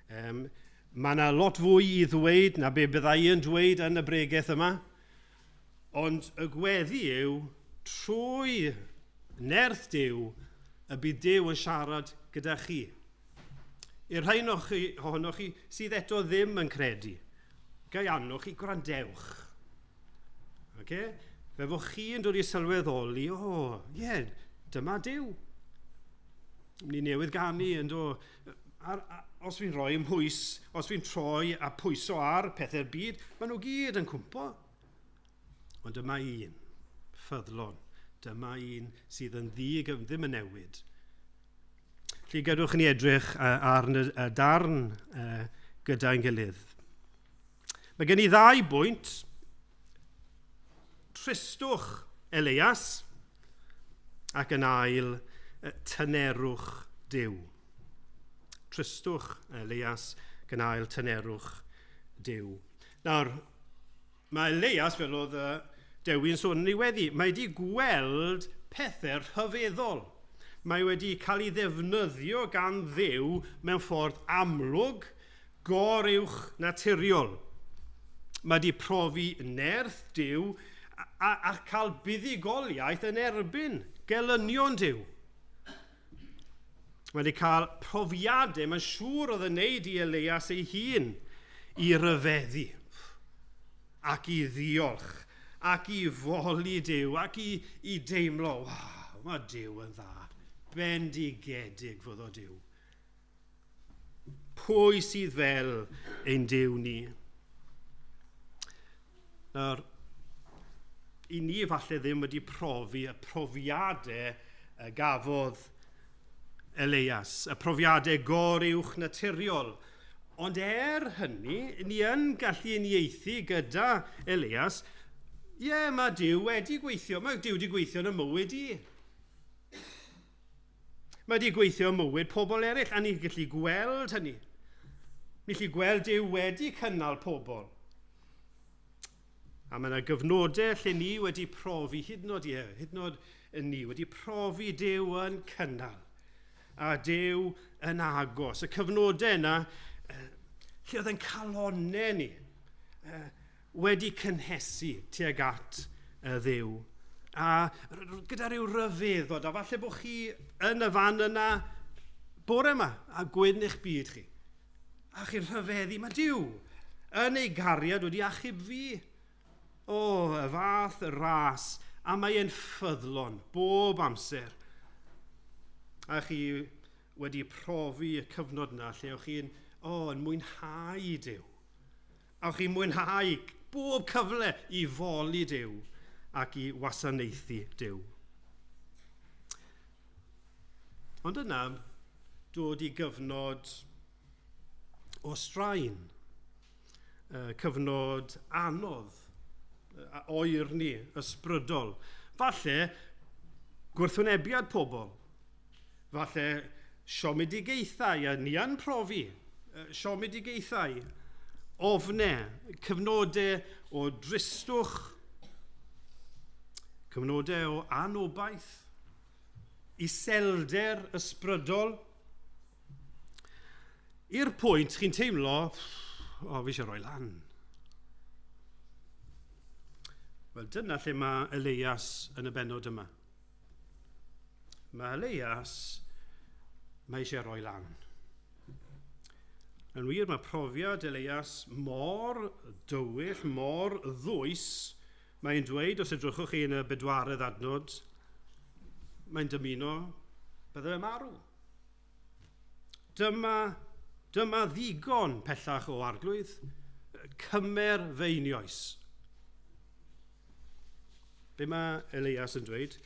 Mae yna lot fwy i ddweud na be byddai yn dweud yn y bregeth yma. Ond y gweddi yw, trwy nerth Duw, y bydd Duw yn siarad gyda chi. I'r rhai ohonoch chi sydd eto ddim yn credu, gai annog chi, gwrandewch. Okay? Fe fo chi yn dod i sylweddoli, o, ie, dyma Duw. Ni newydd ganu yn do. Os fi'n rhoi ymhwys, os fi'n troi a pwyso ar pethau'r byd, maen nhw gyd yn cwmpo. Ond dyma un, ffyddlon. Dyma un sydd yn ddig, ddim yn newid. Felly gadwch ni edrych ar y darn gyda'n gilydd. Mae gen i ddau bwynt. Tristwch Elias ac yn ail tynerwch Duw. Tristwch Elias ac yn ail tynerwch Duw. Nawr, mae Elias, fel oedd Dewi'n sôn yn ei weddi, mae wedi gweld pethau rhyfeddol. Mae wedi cael ei ddefnyddio gan Dduw mewn ffordd amlwg, goruwch naturiol. Mae wedi profi nerth Duw a cael buddugoliaeth yn erbyn gelynion Duw. Mae wedi cael profiadau, mae'n siŵr oedd yn neud i Elias ei hun i ryfeddu ac i ddiolch ac i foli Duw ac i deimlo, waw, mae Duw yn dda. Bendigedig fod o Duw. Pwy sydd fel ein Duw ni? Nawr, i ni falle ddim wedi profi y profiadau gafodd Elias, y profiadau goruwch naturiol. Ond hynny, ni yn gallu uniaethu gyda Elias, ie, mae Duw wedi gweithio, mae Duw wedi gweithio yn y mywyd i. Mae wedi gweithio ym mywyd pobl eraill, a ni'n gallu gweld hynny. Ni'n gallu gweld Duw wedi cynnal pobl. A mae yna gyfnodau lle ni wedi profi, hyd yn oed, ie, hyd yn oed yn ni, wedi profi Duw yn cynnal a Duw yn agos. Y cyfnodau yna, lle oedd yn calonnau ni, wedi cynhesu tuag at y Dduw. A gyda rhyw ryfeddod, a falle bod chi yn y fan yna bore yma, a gwyn eich byd chi. A chi'n rhyfeddu, mae Duw yn ei gariad wedi achub fi. O, y fath ras, a mae e'n ffyddlon bob amser. A chi wedi profi y cyfnod yna lle o'ch chi'n yn mwynhau Duw. A o'ch chi'n mwynhau bob cyfle i foli Duw ac i wasanaethu Duw. Ond yna, dod i gyfnod o straen, cyfnod anodd, oerni, ysbrydol. Falle gwrthwynebiad pobl, falle siomedigaethau, a ni yn profi siomedigaethau, ofnau, cyfnodau o dristwch, cyfnodau o anobaith, iselder ysbrydol. I'r pwynt chi'n teimlo, o, fi eisiau rhoi lan. Wel, dyna lle mae Elias yn y bennod yma. Mae Elias, mae eisiau rhoi lan. Yn wir, mae profiad Elias mor dywyll, mor ddwys. Mae'n dweud, os edrychwch chi yn y bedwaredd adnod, mae'n dymuno bydde fe marw. Dyma ddigon pellach o arglwydd, cymer fy einioes. Be mae Elias yn dweud?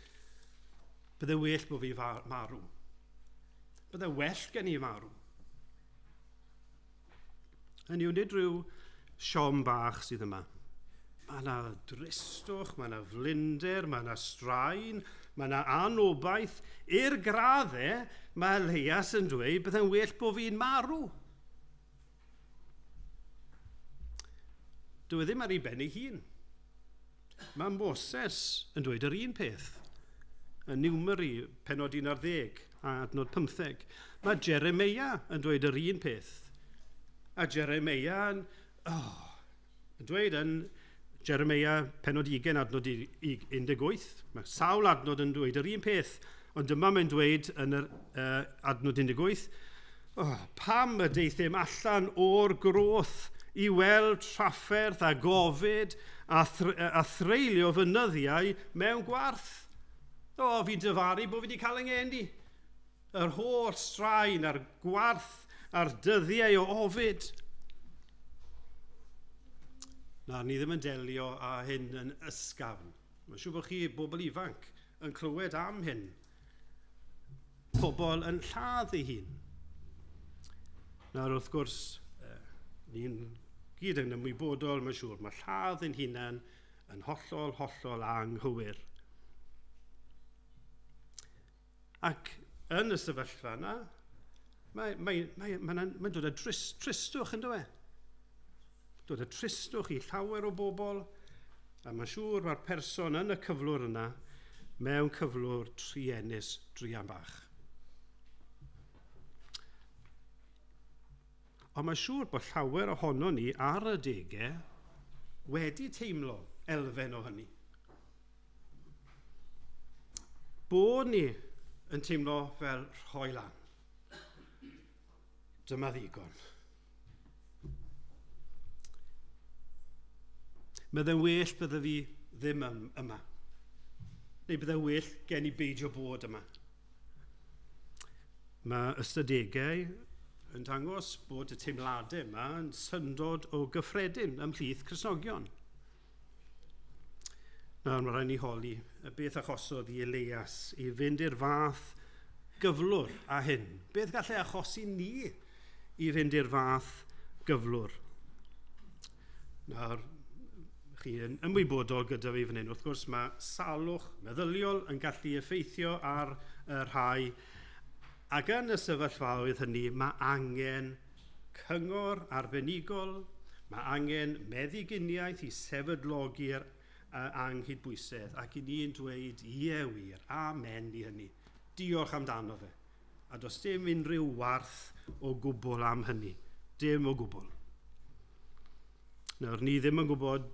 Bydde well bod fi marw. Bydde well gen i marw. Hynny yw, nid rhyw siom bach sydd yma. Mae yna dristwch, mae yna flinder, mae yna straen, mae yna anobaith. I'r graddau, mae Elias yn dweud bydde'n well bod fi'n marw. Dyw e ddim ar ei ben ei hun. Mae Moses yn dweud yr un peth. Yn Numeri, pennod 11 a adnod 15. Mae Jeremia yn dweud yr un peth. A Jeremia yn dweud yn Jeremia pennod 20 adnod 18. Mae sawl adnod yn dweud yr un peth, ond dyma mae'n dweud yn yr adnod 18, pam y deuthum allan o'r groth i weld trafferth a gofid a threulio fy nyddiau mewn gwarth. O, fi'n dyfaru bod fi wedi cael yng ngeni. Yr holl straen a'r gwarth a'r dyddiau o ofid. Na, ni ddim yn delio â hyn yn ysgafn. Mae'n siŵr bod chi, bobl ifanc, yn clywed am hyn. Pobl yn lladd ei hun. Nawr, wrth gwrs, ni'n gyd yn ymwybodol, mae'n siŵr, mae lladd ein hunain yn hollol, hollol anghywir. Ac yn y sefyllfa yna, mae'n dod â tristwch, yn dweud. Dod â tristwch i llawer o bobl, a mae'n siŵr mae'r person yn y cyflwr yna mewn cyflwr truenus druan bach. Ond mae'n siŵr bod llawer ohono ni ar y degau wedi teimlo elfen o hynny. Bod ni yn teimlo fel rhoi lan. Dyma ddigon. Meddai'n well bydde fi ddim yma. Neu bydde well gen i beidio bod yma. Mae ystadegau yn dangos bod y teimladau yma yn syndod o gyffredin ymhlith Cristnogion. Nawr mae rhaid ni holi beth achosodd i Elias i fynd i'r fath gyflwr a hyn. Beth gallai achosi ni i fynd i'r fath gyflwr? Nawr, chi yn ymwybodol gyda fi fan hyn. Wrth gwrs, mae salwch meddyliol yn gallu effeithio ar y rhai. Ac yn y sefyllfaoedd hynny, mae angen cyngor arbenigol, mae angen meddyginiaeth i sefydlogi'r anghydbwysedd, ac i ni'n dweud, ie wir, amen i hynny. Diolch amdano fe. A does dim unrhyw warth o gwbl am hynny. Dim o gwbl. Nawr, ni ddim yn gwybod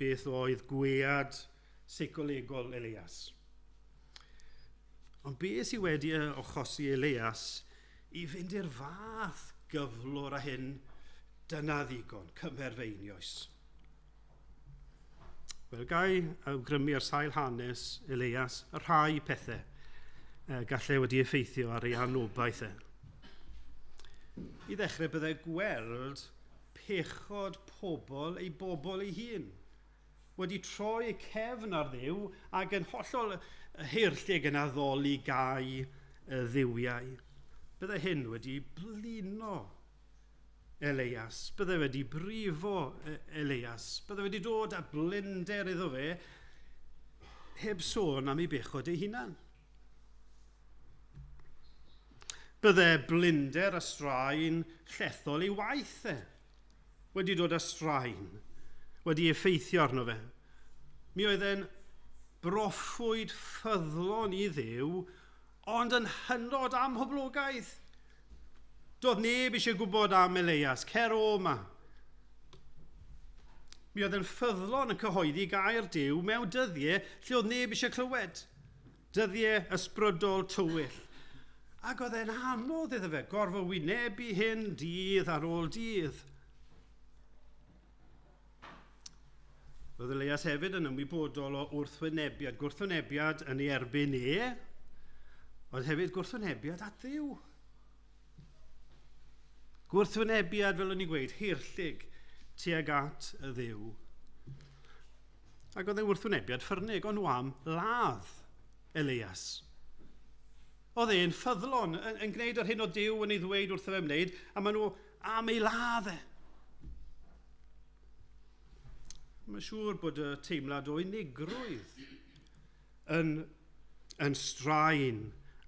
beth oedd gwead seicolegol Elias. Ond beth sydd wedi achosi Elias i fynd i'r fath gyflwr a hyn, dyna ddigon, cymer fe einioes. Wel, gai awgrymu ar sail hanes Elias y rhai pethau gallai wedi effeithio ar ei anobaith e. I ddechrau byddai gweld pechod pobl ei bobl ei hun, wedi troi eu cefn ar Dduw ac yn hollol haerllug yn addoli gau y dduwiau. Byddai hyn wedi blino Elias, byddai wedi brifo Elias, byddai wedi dod â blinder iddo fe, heb sôn am ei bechod ei hunan. Byddai blinder a straen llethol ei waith e, wedi dod â straen, wedi effeithio arno fe. Mi oedd e'n broffwyd ffyddlon i Dduw, ond yn hynod amhoblogaidd. Doedd neb eisiau gwybod am Elias, cer o yma. Mi oedd e'n ffyddlon yn cyhoeddi gair Duw mewn dyddiau lle oedd neb eisiau clywed. Dyddiau ysbrydol tywyll. Ac oedd e'n anodd iddo fe, gorfod wynebu hyn dydd ar ôl dydd. Roedd Elias hefyd yn ymwybodol o wrthwynebiad, gwrthwynebiad yn ei erbyn e, ond hefyd gwrthwynebiad at Dduw. Gwrthwynebiad, fel o'n i'n gweud, haerllug tuag at y Dduw. Ac oedd e'n wrthwynebiad ffyrnig, ond nhw am ladd Elias. Oedd e'n ffyddlon, yn gwneud yr hyn o Duw yn ei ddweud wrtho fe wneud, a maen nhw am ei ladd e. Mae'n siŵr bod y teimlad o unigrwydd yn straen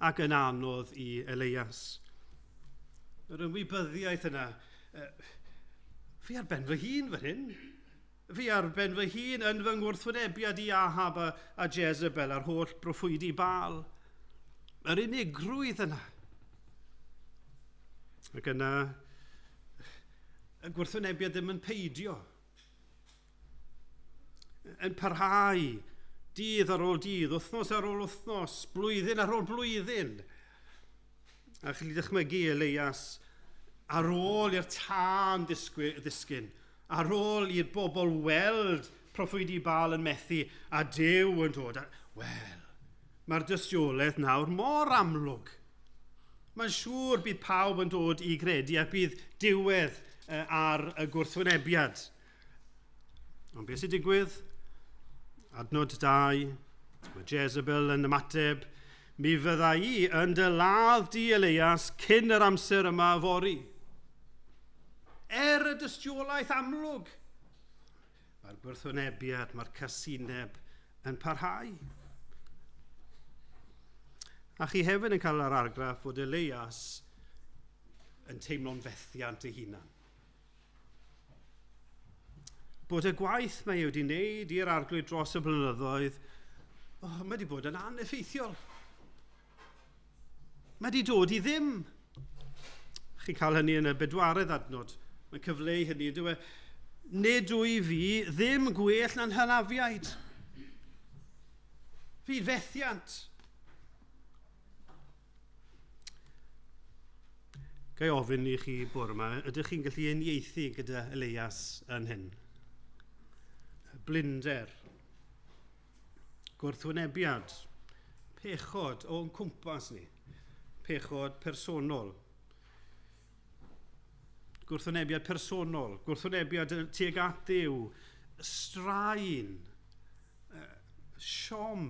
ac yn anodd i Elias. Yr ymwybyddiaeth yna, fi ar ben fy hun fan hyn. Fi ar ben fy hun yn fy ngwrthwynebiad i Ahab a Jezebel a'r holl broffwydi Baal. Yr unigrwydd yna. Ac yna, y gwrthwynebiad ddim yn peidio. Yn parhau dydd ar ôl dydd, wythnos ar ôl wythnos, blwyddyn ar ôl blwyddyn. A chi'n dychmygu Elias ar ôl i'r tân ddisgyn, ar ôl i'r bobl weld proffwydi Baal yn methu a Duw yn dod. Wel, mae'r dystiolaeth nawr mor amlwg. Mae'n siŵr bydd pawb yn dod i gredu a bydd diwedd ar y gwrthwynebiad. Ond beth sy'n digwydd? Adnod 2, mae Jezebel yn ymateb, mi fydda i yn dy ladd di Elias cyn yr amser yma fory. Er y dystiolaeth amlwg, mae'r gwrthwynebiad, mae'r casineb yn parhau. A chi hefyd yn cael yr argraff fod Elias yn teimlo'n fethiant ei hunan. Bod y gwaith mae wedi wneud i'r arglwydd dros y blynyddoedd, mae wedi bod yn aneffeithiol. Mae wedi dod i ddim. Chi'n cael hynny yn y bedwaredd adnod. Mae'n cyfleu hynny, dyw e, nid wyf fi ddim gwell na'n hynafiaid. Fi fethiant. Ga i ofyn i chi bore yma, ydych chi'n gallu uniaethu gyda Elias yn hyn? Blinder, Gwrthwynebiad, pechod o'n cwmpas ni, pechod personol. Gwrthwynebiad personol, gwrthwynebiad tuag at Dduw, straen, siom,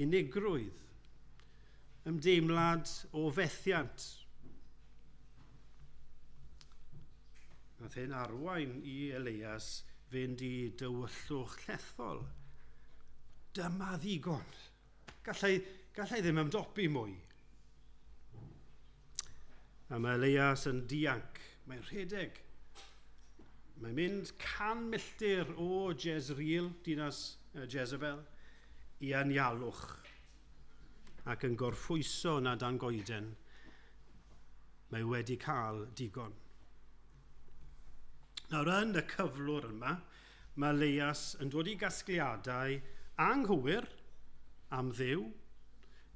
unigrwydd, ymdeimlad o fethiant. Nath hyn arwain i Elias fynd i dywyllwch llethol. Dyma ddigon. Gallai ddim ymdopi mwy. A mae Elias yn dianc. Mae'n rhedeg. Mae'n mynd 100 milltir o Jezreel, dinas Jezebel, i anialwch ac yn gorffwyso na dan goeden. Mae wedi cael digon. Nawr yn y cyflwr yma, mae Elias yn dod i gasgliadau anghywir am Dduw,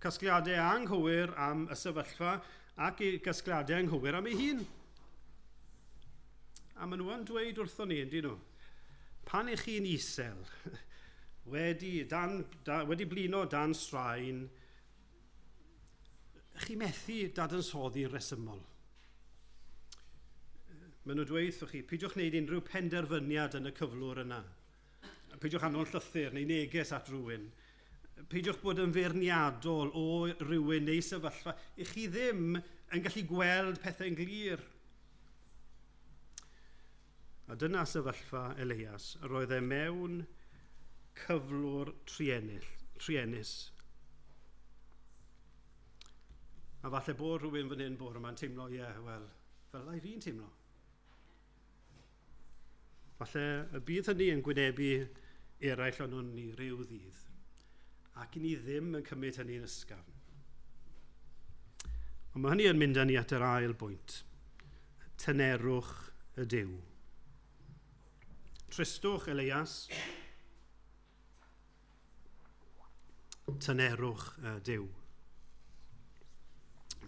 casgliadau anghywir am y sefyllfa ac i gasgliadau anghywir am ei hun. A maen nhw yn dweud wrthon ni, yndyn nhw, pan ych chi'n isel, wedi blino dan straen, chi methu dadansoddi'n resymol. Maen nhw'n dweud wrthych chi, peidiwch wneud unrhyw penderfyniad yn y cyflwr yna. Peidiwch anfon llythyr neu neges at rhywun. Peidiwch bod yn feirniadol o rywun neu sefyllfa. Ych chi ddim yn gallu gweld pethau'n glir. A dyna sefyllfa Elias. Roedd e mewn cyflwr truenus. A falle bod rhywun fan hyn bore yma'n teimlo, ie, yeah, wel, fel lai fi'n teimlo. Falle y bydd hynny yn gwynebu eraill o'n ni ryw ddydd. Ac i ni ddim yn cymryd hynny'n ysgafn. Ond mae hynny yn mynd â ni at yr ail bwynt. Tynerwch y Duw. Tristwch Elias. Tynerwch y Duw.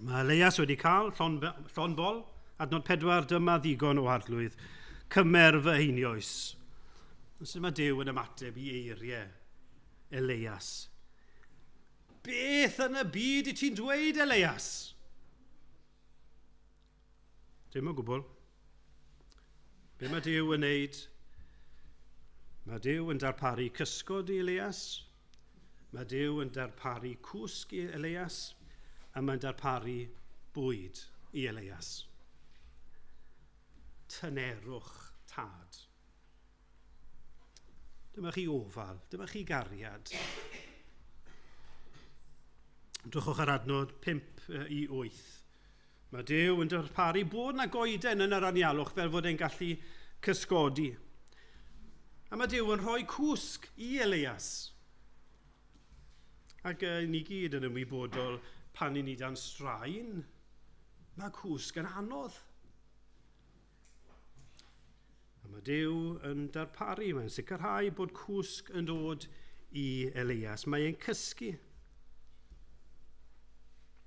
Mae Elias wedi cael llond bol. Adnod 4, dyma ddigon o arglwydd. Cymer fy einioes. Sut mae Duw yn ymateb i eiriau Elias? Beth yn y byd i ti'n dweud, Elias? Dim o gwbl. Be mae Duw yn wneud? Mae Duw yn darparu cysgod i Elias. Mae Duw yn darparu cwsg i Elias. A mae'n darparu bwyd i Elias. Tynerwch tad. Dyma chi ofal, dyma chi gariad. Drychwch ar adnod 5 i 8. Mae Duw yn darparu bod na goeden yn yr anialwch fel fod e'n gallu cysgodi. A mae Duw yn rhoi cwsg i Elias. Ac ni gyd yn ymwybodol pan i ni dan straen, mae cwsg yn anodd. A mae Duw yn darparu, mae'n sicrhau bod cwsg yn dod i Elias. Mae e'n cysgu.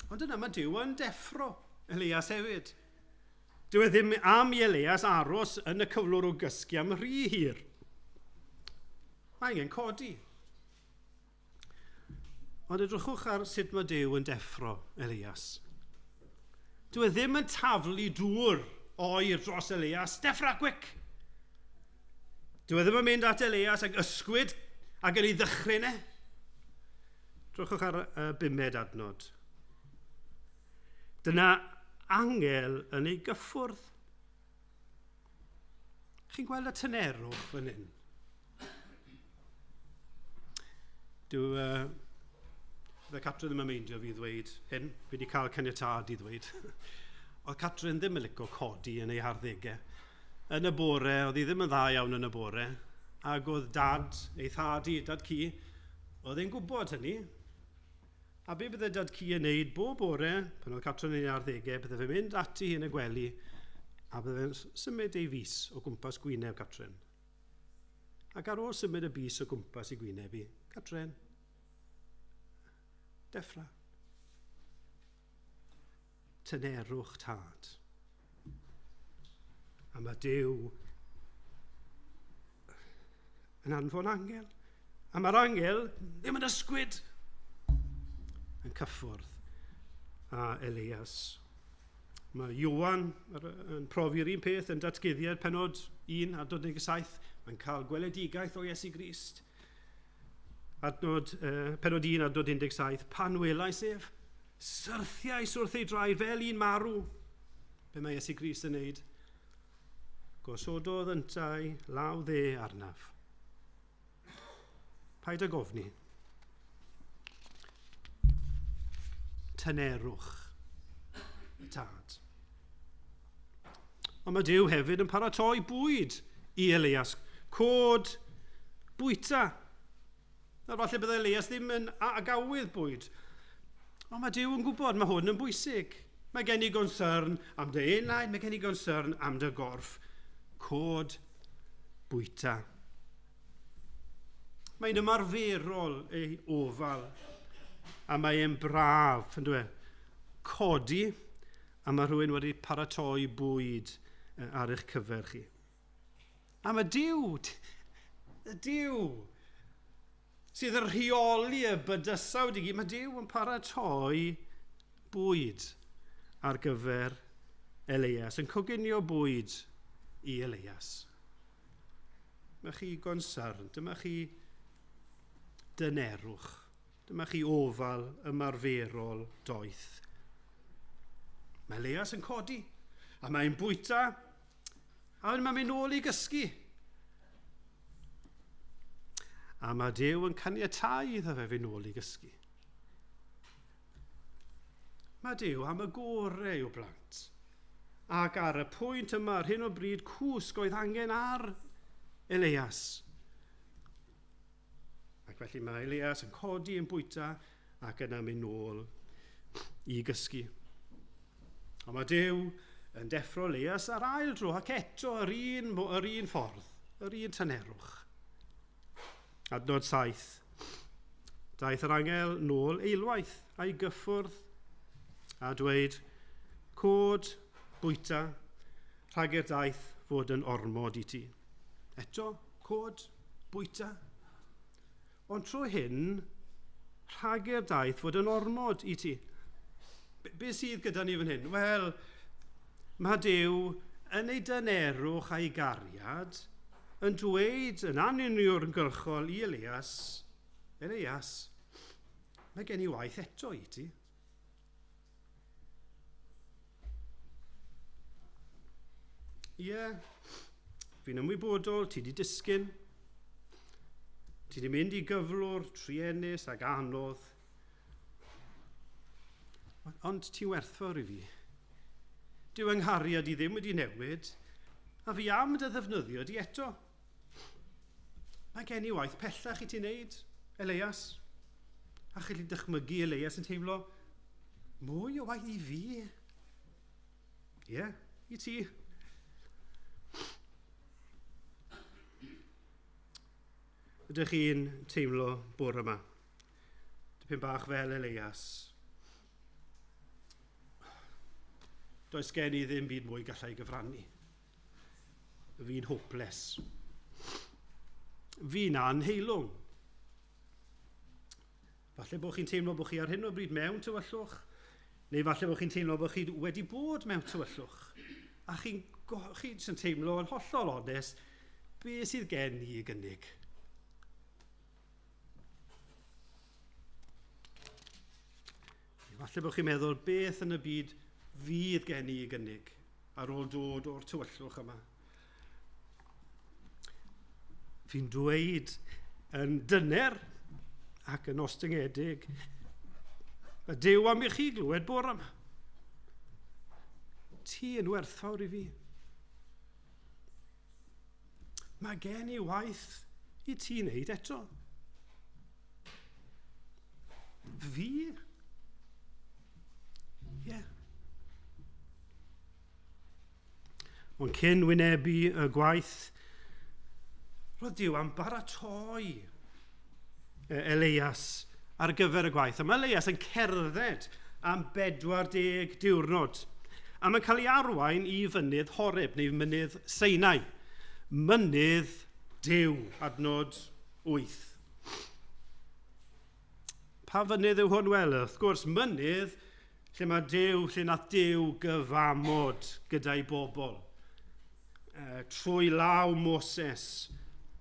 Ond yna mae Duw yn deffro Elias hefyd. Dyw e ddim am i Elias aros yn y cyflwr o gysgu am rhy hir. Mae angen codi. Ond edrychwch ar sut mae Duw yn deffro Elias. Dyw e ddim yn taflu dŵr oer dros Elias. Deffra, quick! Dyw e ddim yn mynd at Elias ac ysgwyd ac yn ei ddychryn e. Drychwch ar y bumed adnod. Dyna angel yn ei gyffwrdd. Chi'n gweld y tynerwch fan hyn? Dyw Catrin ddim yn meindio fi ddweud hyn. Fi wedi cael caniatâd i ddweud. Oedd Catrin ddim yn licio codi yn ei harddegau. Yn y bore, oedd hi ddim yn dda iawn yn y bore, ac oedd dad, ei thad i, dad ci, oedd e'n gwybod hynny. A be bydde dad ci yn neud bob bore, pan oedd Catrin yn ei arddegau, bydde fe'n mynd ati yn y gwely, a bydde fe'n symud ei fys o gwmpas gwyneb Catrin. Ac ar ôl symud y bys o gwmpas i gwyneb i, Catrin, deffra. Tynerwch tad. A mae Duw yn anfon angel A mae'r angel ddim yn ysgwyd yn cyffwrdd a Elias. Mae Ioan yn profi'r un peth yn datguddiad penod 1 adnod 17. Mae'n cael gweledigaeth o Iesu Grist. Adnod, penod 1 adnod 17. Pan welais ef, syrthiais wrth ei draed fel un marw. Be mae Iesu Grist yn neud? Gosododd yntau law dde arnaf. Paid ag ofni. Tynerwch y tad. Ond mae Duw hefyd yn paratoi bwyd i Elias. Cod bwyta. Nawr falle byddai Elias ddim yn agawydd bwyd. Ond mae Duw yn gwybod, mae hwn yn bwysig. Mae gen i gonsern am dy enaid, mae gen i gonsern am dy gorff. Cod bwyta. Mae'n ymarferol ei ofal. A mae e'n braf, yn dweud, codi, a mae rhywun wedi paratoi bwyd ar eich cyfer chi. A mae Duw, y Duw, sydd yn rheoli y bydysawd i gyd, mae Duw yn paratoi bwyd ar gyfer Elias, yn coginio bwyd i Elias. Dyma chi gonsern, dyma chi dynerwch, dyma chi ofal ymarferol doeth. Mae Elias yn codi, a mae'n bwyta, a wedyn mae'n mynd nôl i gysgu. A mae Duw yn caniatáu iddo fe fynd nôl i gysgu. Mae Duw am y gorau o blant. Ac ar y pwynt yma, ar hyn o bryd, cwsg oedd angen ar Elias. Ac felly mae Elias yn codi yn bwyta ac yna mynd nôl i gysgu. Ond mae Duw yn deffro Elias ar ail dro ac eto yr un ffordd, yr un tynerwch. Adnod 7. Daeth yr angel nôl eilwaith a'i gyffwrdd a dweud, cod, bwyta, rhag i'r daith fod yn ormod i ti. Eto, cod, bwyta. Ond trwy hyn, rhag i'r daith fod yn ormod i ti. Be sydd gyda ni fan hyn? Wel, mae Duw yn ei dynerwch a'i gariad yn dweud yn anuniongyrchol i Elias, Elias, mae gen i waith eto i ti. Ie, fi'n ymwybodol, ti di disgyn, ti di mynd i gyflwr truenus ac anodd, ond ti'n werthfawr i fi. Dyw yng nghariad i ddim wedi newid, a fi am dy ddefnyddio di eto. Mae gen i waith pellach i ti wneud, Elias. A chi 'llu dychmygu Elias yn teimlo, mwy o waith i fi. Ie, i ti. Ydych chi'n teimlo bore yma? Dipyn bach fel Elias. Does gen i ddim byd mwy gallai gyfrannu. Fi'n hopeless. Fi'n anheilwng. Falle bod chi'n teimlo bod chi ar hyn o bryd mewn tywyllwch, neu falle bod chi'n teimlo bod chi wedi bod mewn tywyllwch, a chi'n chi yn teimlo yn hollol onest, be sydd gen i i gynnig? Falle bod chi'n meddwl, beth yn y byd fydd gen i i gynnig ar ôl dod o'r tywyllwch yma? Fi'n dweud yn dyner ac yn ostyngedig, y Duw am i chi glywed bore yma. Ti yn werthfawr i fi. Mae gen i waith i ti wneud eto. Fi? Ie. Yeah. Ond cyn wynebu y gwaith, roedd Duw am baratoi Elias ar gyfer y gwaith. A mae Elias yn cerdded am 40 diwrnod. A mae'n cael ei arwain i fynydd Horeb, neu mynydd Sinai. Mynydd Duw, adnod 8. Pa fynydd yw hwn? Wel, wrth gwrs, mynydd lle mae Duw, lle nath Duw gyfamod gyda'i bobl. Trwy law Moses.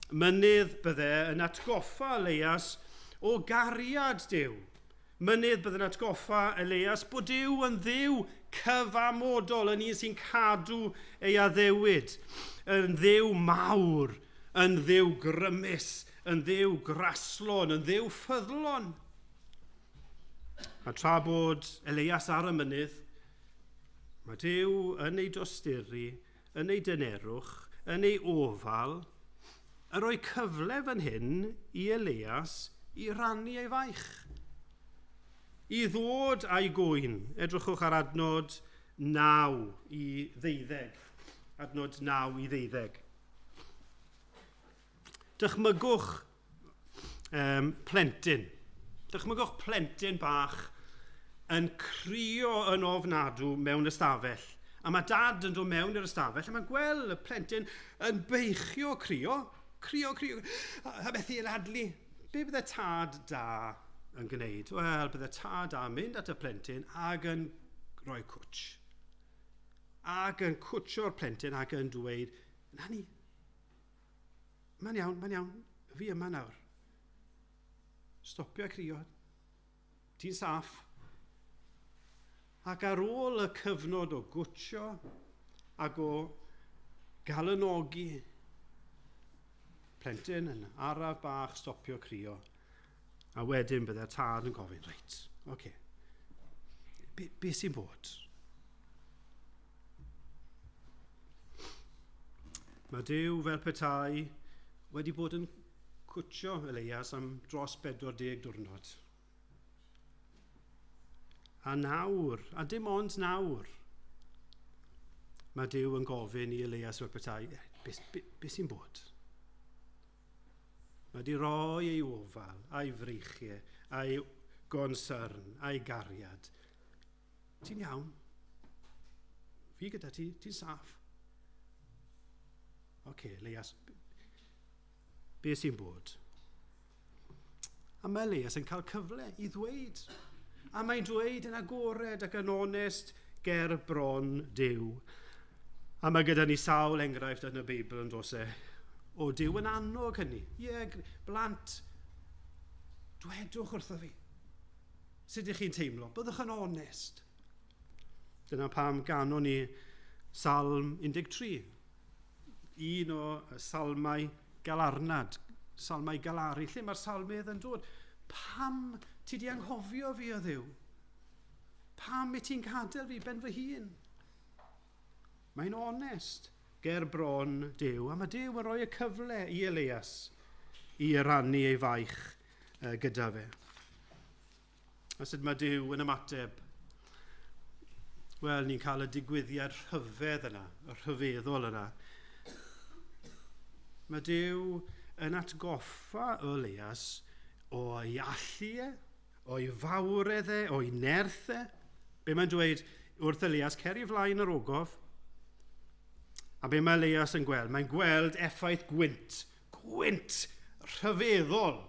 Mynydd bydde yn atgoffa Elias o gariad Duw. Mynydd bydde'n atgoffa Elias bod Duw yn Dduw cyfamodol, yn un sy'n cadw ei addewid, yn Dduw mawr, yn Dduw grymus, yn Dduw graslon, yn Dduw ffyddlon. A tra bod Elias ar y mynydd, mae Duw yn ei dosturi, yn ei dynerwch, yn ei ofal, yn rhoi cyfle fan hyn i Elias i rannu ei faich. I ddod a'i gŵyn. Edrychwch ar adnod 9 i 12. Adnod 9 i 12. Dychmygwch plentyn. Dychmygwch plentyn bach yn crio yn ofnadw mewn ystafell. A mae dad yn dod mewn i'r ystafell a mae'n gweld y plentyn yn beichio crio, crio, crio, a methu anadlu. Be bydde tad da yn gwneud? Wel, bydde tad da yn mynd at y plentyn ac yn rhoi cwtch. Ac yn cwtsio'r plentyn ac yn dweud, na ni, mae'n iawn, fi yma nawr. Stopio crio, ti'n saff. Ac ar ôl y cyfnod o gwtsio ac o galanogi, plentyn yn araf bach stopio crio. A wedyn bydde'r tad yn gofyn, reit, oce, be sy'n bod? Mae Duw fel petai wedi bod yn cwtsio Elias am dros 40 diwrnod. A nawr, a dim ond nawr, mae Duw yn gofyn i Elias fel petai, be sy'n bod? Mae wedi rhoi ei ofal, a'i freichiau, a'i gonsyrn, a'i gariad. Ti'n iawn? Fi gyda ti, ti'n saff. Oce, Elias, be sy'n bod? A mae Elias yn cael cyfle i ddweud. A mae'n dweud yn agored ac yn onest ger bron Duw. A mae gyda ni sawl enghraifft yn y Beibl yn does e. O Duw yn annog hynny. Ie, blant, dwedwch wrtho fi. Sut ydych chi'n teimlo? Byddwch yn onest. Dyna pam ganon ni Salm 13. Un o salmau galarnad, salmau galaru, lle mae'r salmydd yn dod. Pam ti di anghofio fi o Dduw? Pam i ti'n gadael fi ben fy hun? Mae'n onest ger bron Duw, a mae Duw yn rhoi y cyfle i Elias i rannu ei faich gyda fe. A sut mae Duw yn ymateb? Wel, ni'n cael y digwyddiad rhyfedd yna, y rhyfeddol yna. Mae Duw yn atgoffa Elias o'i allu e, o'i fawredd e, o'i nerth e. Be mae'n dweud wrth Elias, cer i flaen yr ogof. A be mae Elias yn gweld? Mae'n gweld effaith gwynt, gwynt rhyfeddol.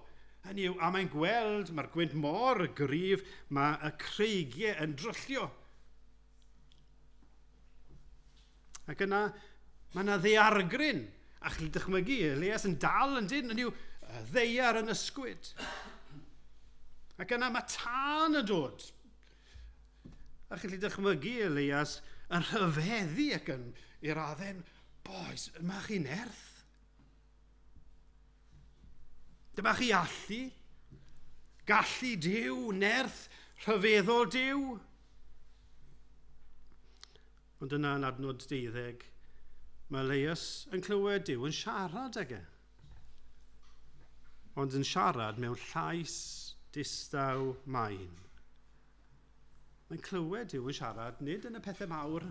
Hynny yw, a mae'n gweld, mae'r gwynt mor gryf, mae y creigiau yn dryllio. Ac yna, mae yna ddaeargryn. A chi'n dychmygu, Elias yn dal yn dyn, hynny yw, ddaear yn ysgwyd. Ac yna mae tân yn dod. A chi'n dychmygu Elias yn rhyfeddu ac yn i'r adden, boys, yma chi nerth. Dyma chi allu. Gallu Duw, nerth rhyfeddol Duw. Ond yna yn adnod 12, mae Elias yn clywed Duw yn siarad ag e. Ond yn siarad mewn llais distaw main. Mae'n clywed Duw yn siarad, nid yn y pethau mawr,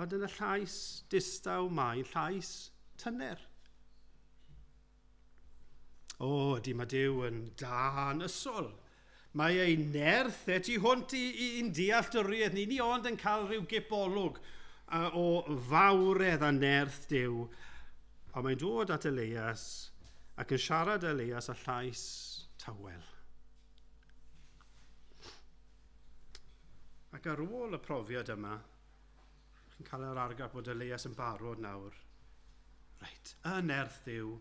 ond yn y llais distaw main, llais tyner. O, ydy mae Duw yn dân ysol. Mae ei nerth e tu hwnt i'n dealltwriaeth ni. Ni ond yn cael rhyw gipolwg o fawredd a nerth Duw. A mae'n dod at Elias ac yn siarad Elias â llais tawel. Ac ar ôl y profiad yma, chi'n cael yr argraff bod Elias yn barod nawr. Reit, y nerth Dduw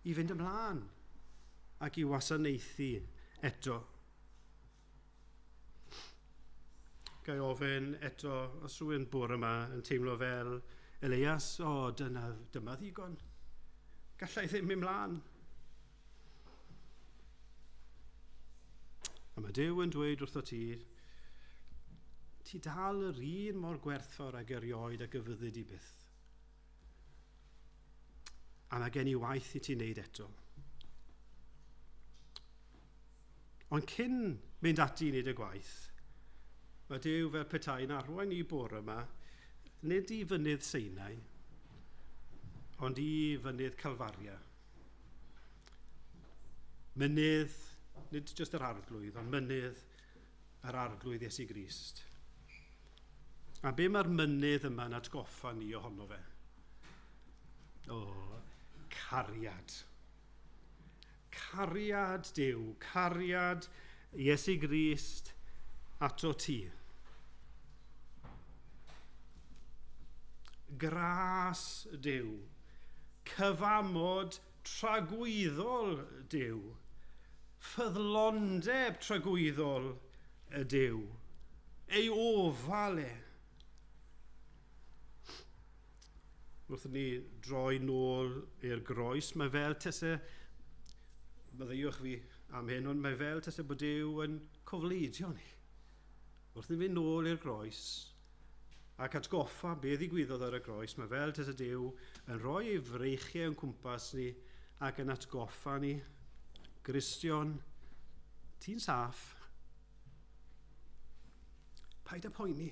i fynd ymlaen ac i wasanaethu eto. Ga i ofyn eto, os rhywun bore yma yn teimlo fel Elias, o, dyna, dyma ddigon. Gallai ddim mynd mlaen. A mae Duw yn dweud wrtho ti, ti dal yr un mor gwerthfawr ag erioed ac y fyddi di byth. A mae gen i waith i ti wneud eto. Ond cyn mynd ati i wneud y gwaith, mae Duw fel petai'n arwain i bore yma, nid i fynydd Sinai, ond i fynydd Calfaria. Mynydd, nid jyst yr arglwydd, ond mynydd yr arglwydd Iesu Grist. A be mae'r mynydd yma'n atgoffa ni ohono fe? O, cariad. Cariad Duw, cariad Iesu Grist ato ti. Gras Duw, cyfamod tragwyddol Duw, ffyddlondeb tragwyddol y Duw, ei ofal e. Wrth ni droi nôl i'r groes, mae fel tase, maddeuwch fi am hyn, ond mae fel tase bod Duw yn cofleidio ni. Wrth ni fynd nôl i'r groes ac atgoffa be ddigwyddodd ar y groes, mae fel tase Duw yn rhoi ei freichiau yn cwmpas ni ac yn atgoffa ni, Gristion, ti'n saff, paid â poeni.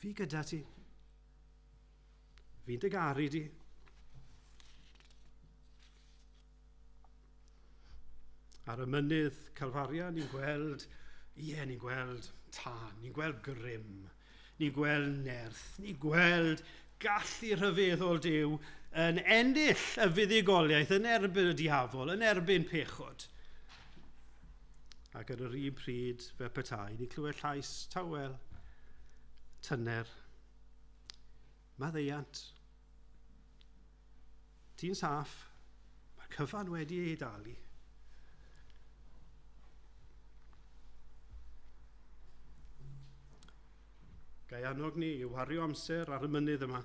Fi gyda ti. Fi'n dy garu di. Ar y mynydd Calfaria, ni'n gweld, ie, ni'n gweld tân, ni'n gweld grym, ni'n gweld nerth, ni'n gweld gallu rhyfeddol Duw yn ennill y fuddugoliaeth yn erbyn y diafol, yn erbyn pechod. Ac ar yr un pryd, fel petai, ni'n clywed llais tawel, tyner. Maddeuant. Ti'n saff, mae'r cyfan wedi ei dalu. Ga i annog ni i wario amser ar y mynydd yma.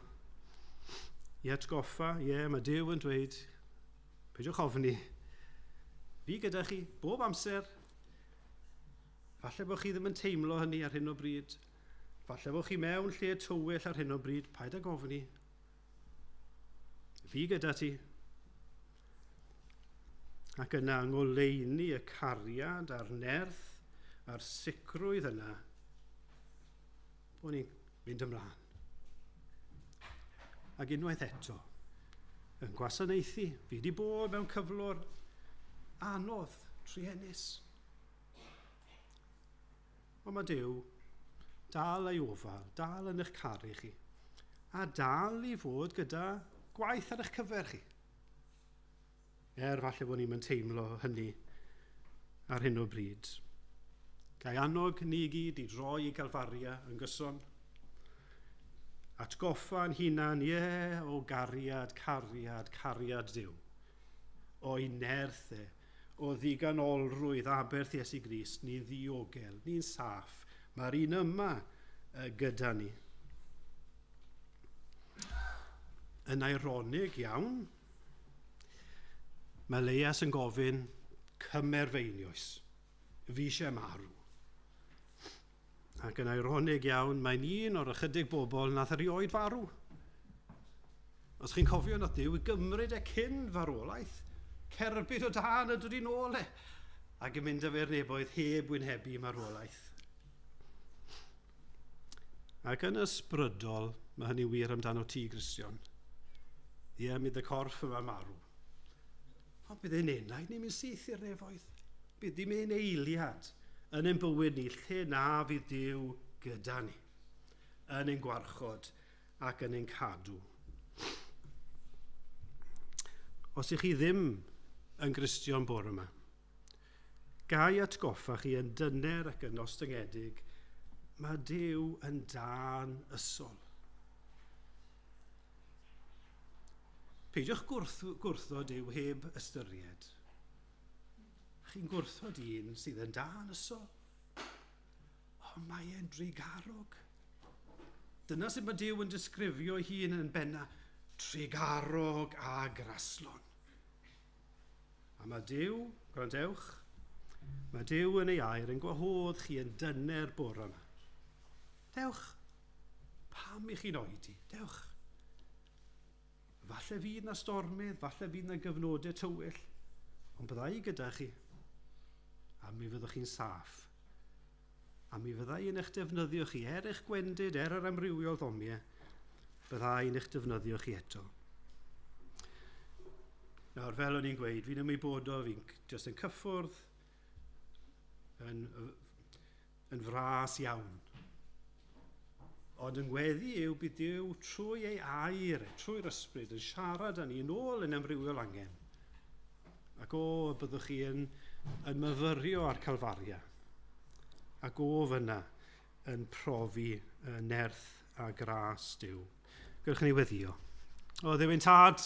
I atgoffa, ie, mae Duw yn dweud, peidiwch ofni. Fi gyda chi bob amser. Falle bod chi ddim yn teimlo hynny ar hyn o bryd. Falle bod chi mewn lle tywyll ar hyn o bryd, paid ag ofni. Fi gyda ti. Ac yna yng ngoleuni y cariad a'r nerth a'r sicrwydd yna, bod ni'n mynd ymlaen. Ac unwaith eto, yn gwasanaethu, fi wedi bod mewn cyflwr anodd, truenus. Ond mae Duw dal ei ofal, dal yn eich caru chi, a dal i fod gyda gwaith ar eich cyfer chi. Er falle bod ni'n teimlo hynny ar hyn o bryd. Ga i annog ni i gyd i droi i Galfaria yn gyson. Atgoffa'n hunan, ie, o gariad, cariad, cariad Duw. O'i nerth e, o ddigonolrwydd aberth Iesu Grist, ni'n ddiogel, ni'n saff. Mae'r un yma gyda ni. Yn eironig iawn, mae Elias yn gofyn, cymer fy einioes, fi eisiau marw. Ac yn eironig iawn, mae'n un o'r ychydig bobl nath erioed farw. Os chi'n cofio, nath Duw i gymryd e cyn farwolaeth, cerbyd o dân a dod i nôl e, ac yn mynd â fe'r neboedd heb wynebu marwolaeth. Ac yn ysbrydol, mae hynny wir amdano ti, Gristion. Ie, bydd y corff yma marw. Ond bydd ein enaid ni'n mynd syth i'r nefoedd. Bydd dim un eiliad yn ein bywyd ni lle na fydd Duw gyda ni, yn ein gwarchod ac yn ein cadw. Os ych chi ddim yn Gristion bore yma, Gai atgoffa chi yn dyner ac yn ostyngedig, mae Duw yn dân ysol. Peidiwch gwrthod Duw heb ystyried. Chi'n gwrthod un sydd yn dân ysol. Ond mae e'n drugarog. Dyna sut mae Duw yn disgrifio ei hun yn benna, trugarog a graslon. A mae Duw, gwrandewch, mae Duw yn ei air yn gwahodd chi yn dyner bore yma. Dewch, pam i chi'n oedi? Dewch. Falle fydd na stormydd, falle fydd na gyfnodau tywyll, ond bydda i gyda chi, a mi fyddwch chi'n saff. A mi fydda i yn eich defnyddio chi, er eich gwendid, er yr amrywiol ddomiau, bydda i yn eich defnyddio chi eto. Nawr, fel o'n i'n gweud, fi'n ymwybodol, fi'n jyst yn cyffwrdd, yn fras iawn. Ond yn gweddi yw bydd Duw trwy ei air, trwy'r ysbryd, yn siarad â ni yn ôl yn amrywiol angen. Ac o, byddwch chi yn myfyrio ar Calfaria. Ac o fyna yn profi nerth a gras Duw. Gewch ni weddio. O, Dduw ein Tad,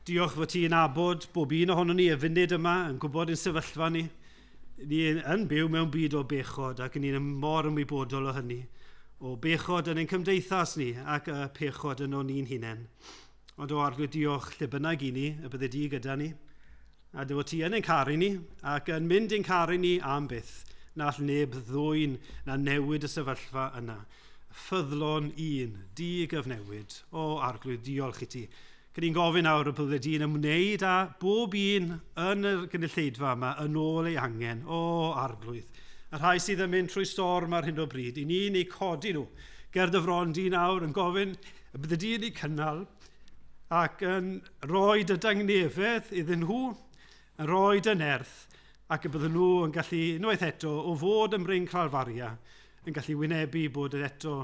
diolch fod ti'n nabod bob un ohonon ni y funud yma, yn gwybod ein sefyllfa ni. Ni yn byw mewn byd o bechod ac ni'n mor ymwybodol o hynny. O bechod yn ein cymdeithas ni ac y pechod yn o'n ni'n hunain. Ond o Arglwydd, diolch lle bynnag i ni, y bydde di gyda ni. A dy fod ti yn ein caru ni ac yn mynd i'n caru ni am byth. Na all neb ddwyn na newid y sefyllfa yna. Ffyddlon un, di-gyfnewid. O Arglwydd, diolch i ti. Cyn i'n gofyn nawr y bydde di'n ymwneud â bob un yn y gynulleidfa yma yn ôl ei angen. O Arglwydd. Y rhai sydd yn mynd trwy storm ar hyn o bryd, i ni'n eu codi nhw. Ger dy fron di nawr yn gofyn y bydde di'n eu cynnal ac yn rhoi dy dangnefedd iddyn nhw, yn rhoi dy nerth, ac y bydden nhw yn gallu, unwaith eto, o fod ym Mryn Calfaria, yn gallu wynebu bod eto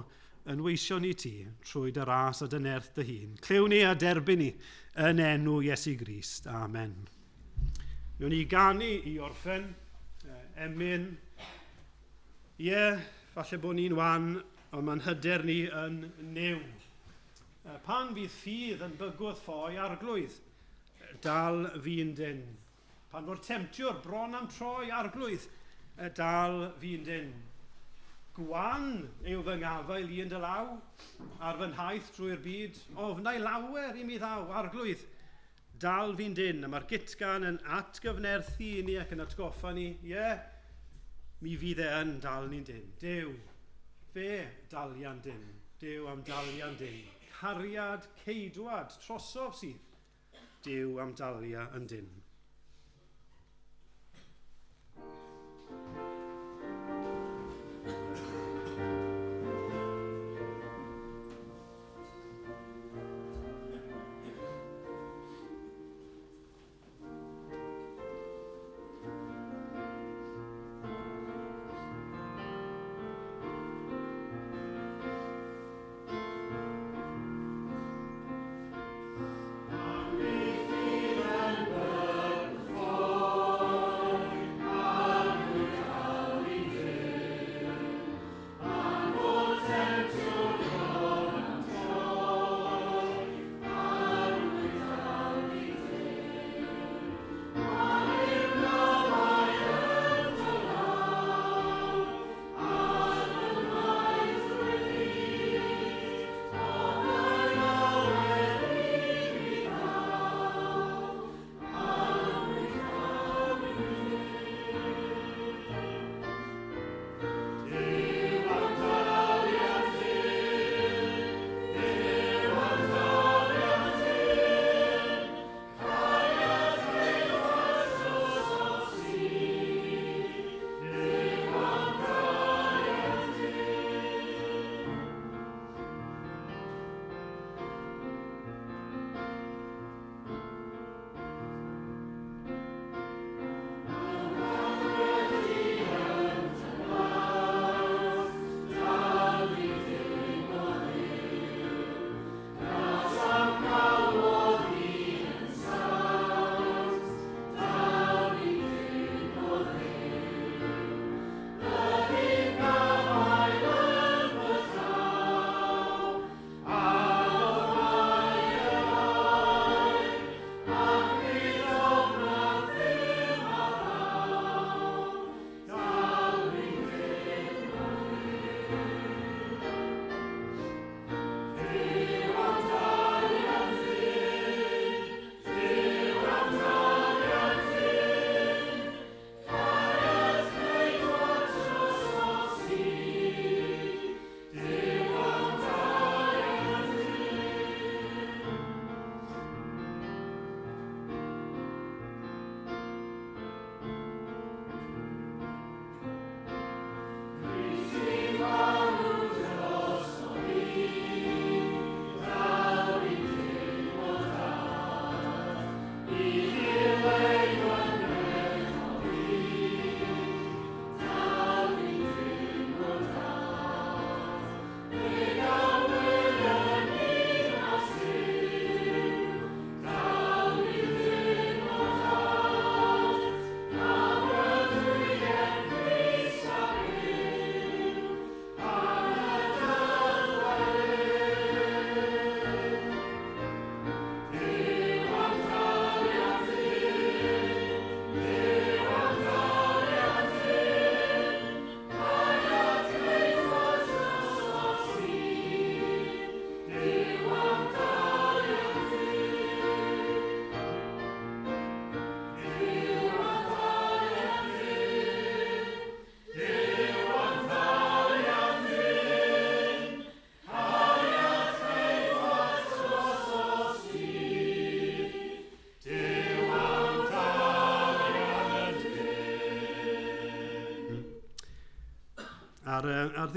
yn weision i ti trwy dy ras a dy nerth dy hun. Clyw ni a derbyn ni yn enw Iesu Grist. Amen. Newn ni ganu i orffen, emyn. Ie, falle bod ni'n wan, ond mae'n hyder ni yn Nuw. Pan fydd ffydd yn bygwth ffoi Arglwydd, dal fi'n dyn. Pan fo'r temtiwr bron am troi Arglwydd, dal fi'n dyn. Gwan yw fy ngafael i yn dy law, ar fy nhaith drwy'r byd, ofnau lawer i mi ddaw, Arglwydd, dal fi'n dyn. A mae'r gitgan yn atgyfnerthu i ni ac yn atgoffa ni, ie, mi fydd e yn dal ni'n dyn. Duw, fe dalian dyn. Duw am dalian dyn. Cariad ceidwad trosof sydd. Duw am dalia yn dyn. Amen.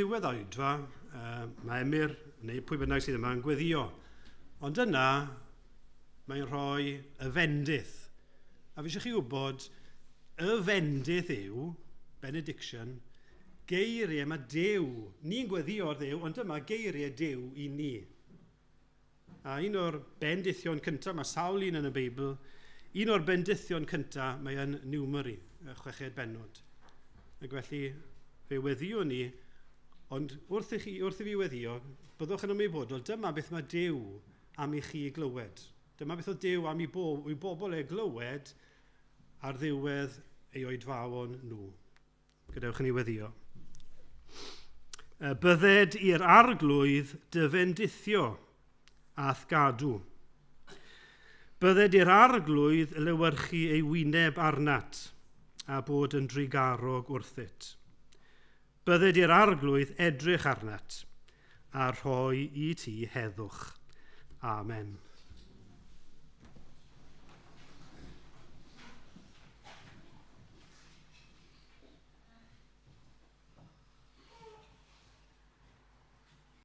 ddiwedd oedfa, mae Emyr, neu pwy bynnag sydd yma, yn gweddio. Ond yna, mae'n rhoi y fendith. A fi eisiau chi wybod, y fendith yw, benediction, geiriau mae Duw, ni'n gweddio ar Dduw, ond dyma geiriau Duw i ni. A un o'r bendithion cyntaf, mae sawl un yn y Beibl, un o'r bendithion cyntaf mae yn Numeri, y chweched bennod. Ac felly, fe weddio ni, ond wrth i, chi, wrth i fi weddio, byddwch yn ymwybodol, dyma beth mae Duw am i chi glywed. Dyma beth oedd Duw am i, bo, i bobl e glywed ar ddiwedd ei oedfawon nhw. Gadewch i ni weddio. Bydded i'r arglwydd dy fendithio a'th gadw. Bydded i'r arglwydd lewyrchu ei wyneb arnat a bod yn drugarog wrthyt. Bydded i'r arglwydd edrych arnat a rhoi i ti heddwch. Amen.